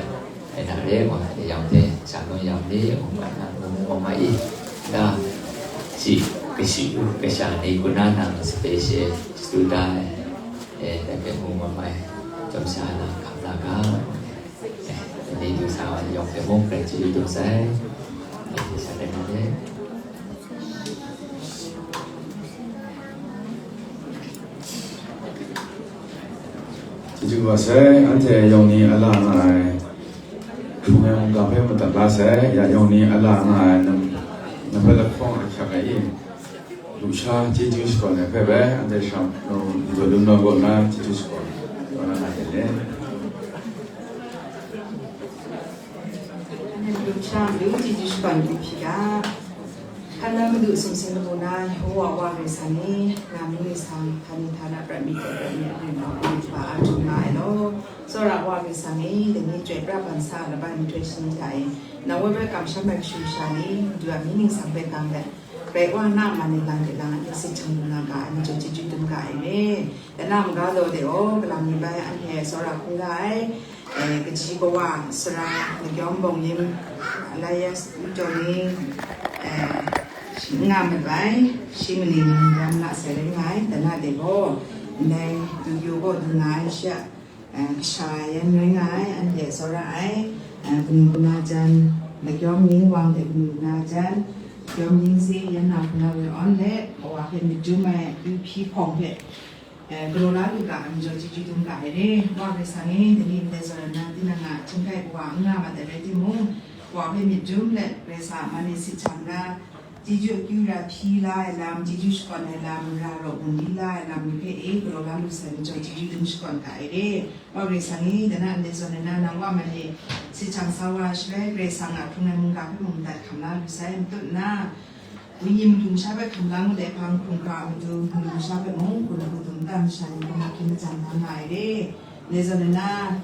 ai na re gaw, e, yawng hte sha naw yawng ni, u ma na, u ma ma i, da, shi, kashi u, kasha ni, kaw na nang sape she, shadu da ai, e, dai hpe mu ma mai, chyawm sha na, hkam na ga, Ni du sa wa yawng hpe mung, Karai chyeju dum sai. Ni du sa ai ni le. Wa sai, anhte yawng ni a la nga ai hkrung ai mungga hpe madat la sai, ya yawng ni a la nga ai nam, nampat lahkawng ahkyak ai e, lusha chyeju shakawn ai hpe bai, anhte sham num, li taw lum nau kaw na chyeju shakawn, kaw na nga ai le. Anhte lusha matu chyeju shakawn hpyi ga. Hkan nang Madu sumsing lamu na, Yehowa Wa Karai Kasang e, nga myit ni sang, hpa ni hta na prat mi, prat mi, a rin na, a rin na, a htum nga ai law. Tsawra Wa Karai Kasang e, dai ni chyoi pra ban sa ai laban nhtoi shani hta e, nang woi bai kamsham ai kashu kasha ni, Madu a myit ni sang hpe gang let, Karai Wa na a man e lang de lang, anhte sit hkam lu na ga ai, anhte chyeju dum ga ai re. Dai na a maga law de aw, kalang ni bai anhte tsawra hkungga ai, eh, kaji kawa, sara, magyawm bawng yim, Elias, Tony, eh, nga mat ai, shi mali ni ram nga sai rai nga ai, dai na de gaw, ndai du yu gaw du nga ai, shi a, eh, kasha yan rai nga ai, anhte tsawra ai, eh, kanu kana jan, magyawm ning wang de kanu kana jan, magyawm ning si, yan na hkuna woi awn let, kawa hpe myit dum ai, yu hpyi hpawng hpe, eh, galaw la lu ga ai majaw chyeju dum ga ai re. Wa Karai Kasang e, dai ni ndai zawn na, tinang a htinggai kawa n nga mat ai rai timung, kawa hpe myit dum let, Karai Kasang a man e sit hkam na, chyeju akyu ra hpyi la ai lam, chyeju shakawn ai lam, ra raw bungli la ai lam ni hpe e galaw la lu sai majaw chyeju dum shakawn ga ai re. Wa Karai Kasang e, dai na ndai zawn na, nang wa man e sit hkam sa wa ai shaloi, Karai Kasang a hkrung ai mungga hpe mung madat hkam la lu sai, matut nna, Wenyi madu masha hpe hkam la ngut ai hpang hkrung hkra a matu, madu masha hpe mung, hkun hku dum tam masha ni hpe mahkring majan da nga ai re. Ndai zawn na,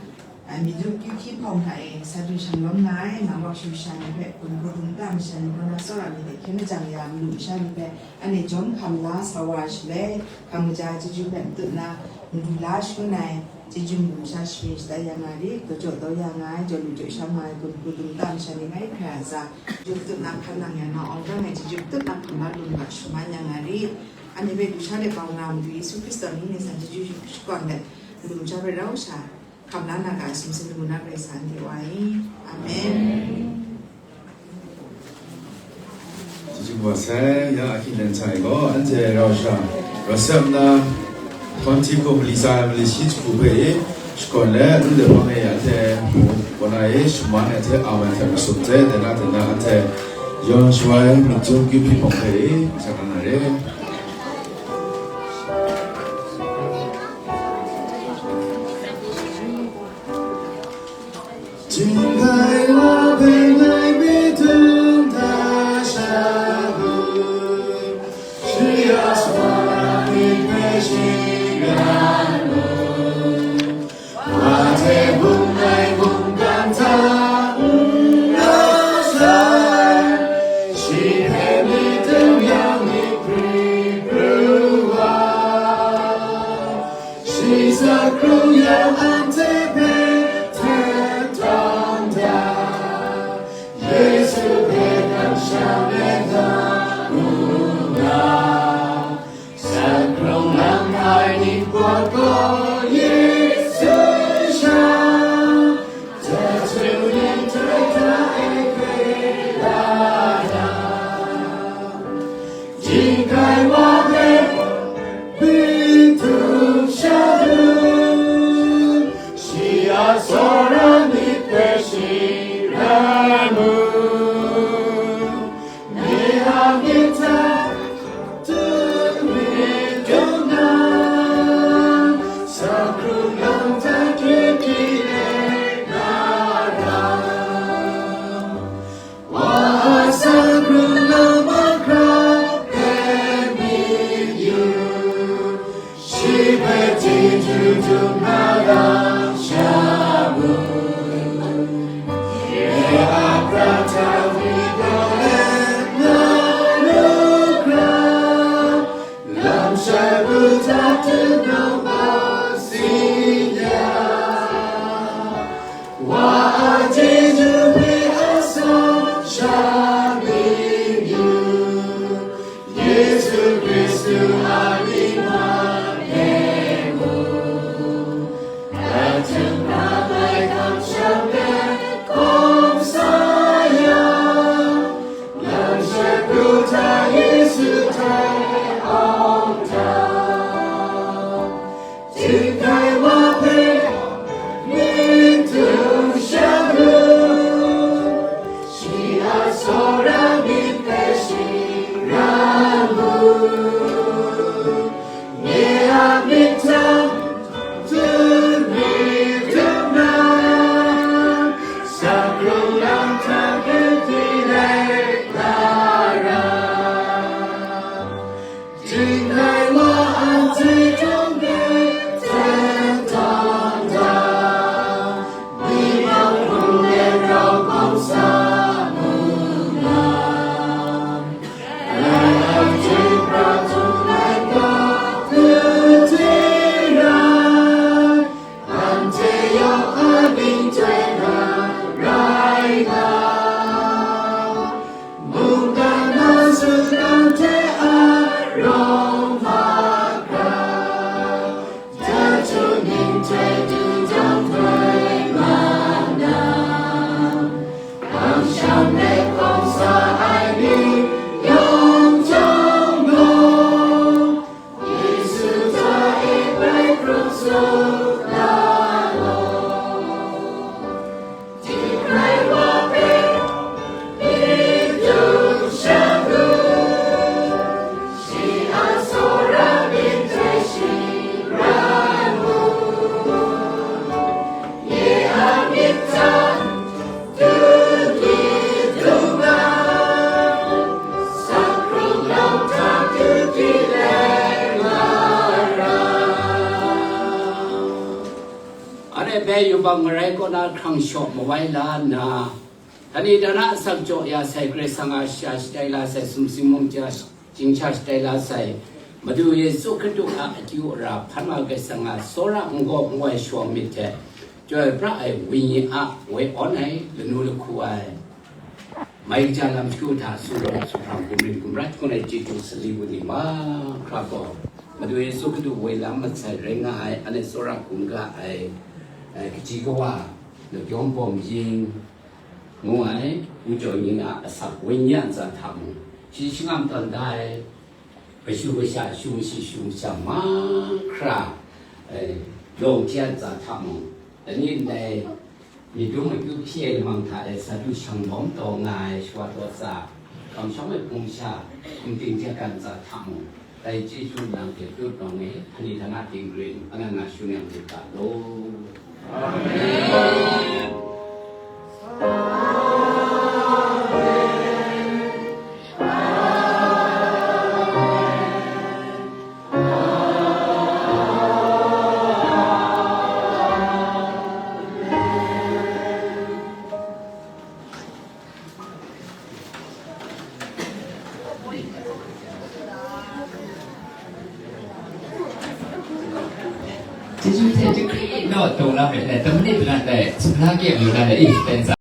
a, myit dum kyu hpyi hpawng hta e, sa du shanglawm nga ai, nang wa kashu kasha ni hpe, hkun hku dum tam masha ni hpe, na tsawra myit ai hkyen lajang ya, madu masha ni hpe, anhte jawm hkam la sa wa ai shaloi, hkam kaja ai chyeju hpe matut nna, madu la shangun ai, chyeju madu masha sharin shatai ya nga rit, daw jaw daw ya nga ai, jaw lu jaw sham nga ai, hkun hku dum tam masha ni ngai hkrai a tsa, chyeju matut na hkan nang ya na, awng dang ai chyeju matut na hkam la lu ga shaman ya nga rit. Anhte hpe lusha let bau na Madu Yesu Hkristu a myit ni san chyeju shakawn let, madu masha hpe rau sha hkam la na ga ai sumsing lamu na Karai Kasang anhte wa i. Amen. Chyeju wa sai, ya ahkying dan hta e gaw, anhte rau sha, rasam na, hpawn hti hkum mali tsa ai mali shi jahku hpe e, shakawn let, lu let hpang e, anhte kaw na e, shaman ai hte, am ai hte masum hte, dai na dai na, anhte yawn shawai, myit dum kyu hpyi hpawng hpe e, sa na na re. Jingkai wa hpe ngai myit dum da sha lu, shi a tsawra myit hpe shi ran mu. Wa hte bung ai mungkan hta n nga sai, shi hpe myit dum yang myit pri pru wa. Shi sa hkrung yang anhte hpe htet tawn da, Yesu hpe kamsham let nga mu nga. Sa hkrung lang ai ni gaw Yesu sha, tatu ning hta e hkrai la na. Jingkai wa hpe myit dum sha lu, shi a tsawra myit hpe shi ran mu. Myi a myit hta tut myit dum na, sa hkrung lang hta hkrit hkrit e na ra. Wa a sa hkrung lam mahkra hpe myit yu, shi hpe chyeju dum na lam sha mu. Aning chyoi na rai nga, mungdan na sutgan hte arau mahkra, chyeju ning hte du jang htoi nga na, kamsham let hkawm sa ai ni yawng chyawm gaw, Yesu hta e grai hkrum tsun na law. Tinai wa hpe myit dum shangun, shi a tsawra myit hte shi ran mu. Nye a myit hta Anhte hpe yubak marai kaw na hkrang shaw mawai la nna, dani dana asak jaw ya sai, Karai Kasang a sha shatai la sai, sumsing mung ja, Chyingcha shatai la sai, Madu Yesu Hkristu a akyu ara hpan wa Karai Kasang a tsawra n-gaw n-wai shawng myit hte, chyoi pra ai Wenyi a woi awn ai lanu lahku ai, mai ja lam shagu hta sumrawng sumhprang gumrin gumrat hkun ai chyeju sali wa ni mahkra gaw, Madu Yesu Hkristu woi lam mat sai rai nga ai, anhte tsawra hkungga ai, eh, kaji kawa, lakyawng bawm yin, ngu ai, Pu Jaw Yin a asak Wenyi a ntsa hta mung, shi shangam tawn da ai, kashu kasha, shu shi shu sha mahkra, eh, lawng hte a ntsa hta mung, dani ndai myit dum akyu hpyi ai lamang hta e sa du shang lawm taw nga ai shawa taw tsa, kamsham ai hpung sha, hkum ting hte a ntsa hta mung, dai chyeju nang hte tut nawng e, hkani hta na ting rin, anan na shun yang rit ga law. Amen. Chyeju hte chyagri naw dung la myit le, tamni pran dai, sumla kyem yu la le, i, pen za.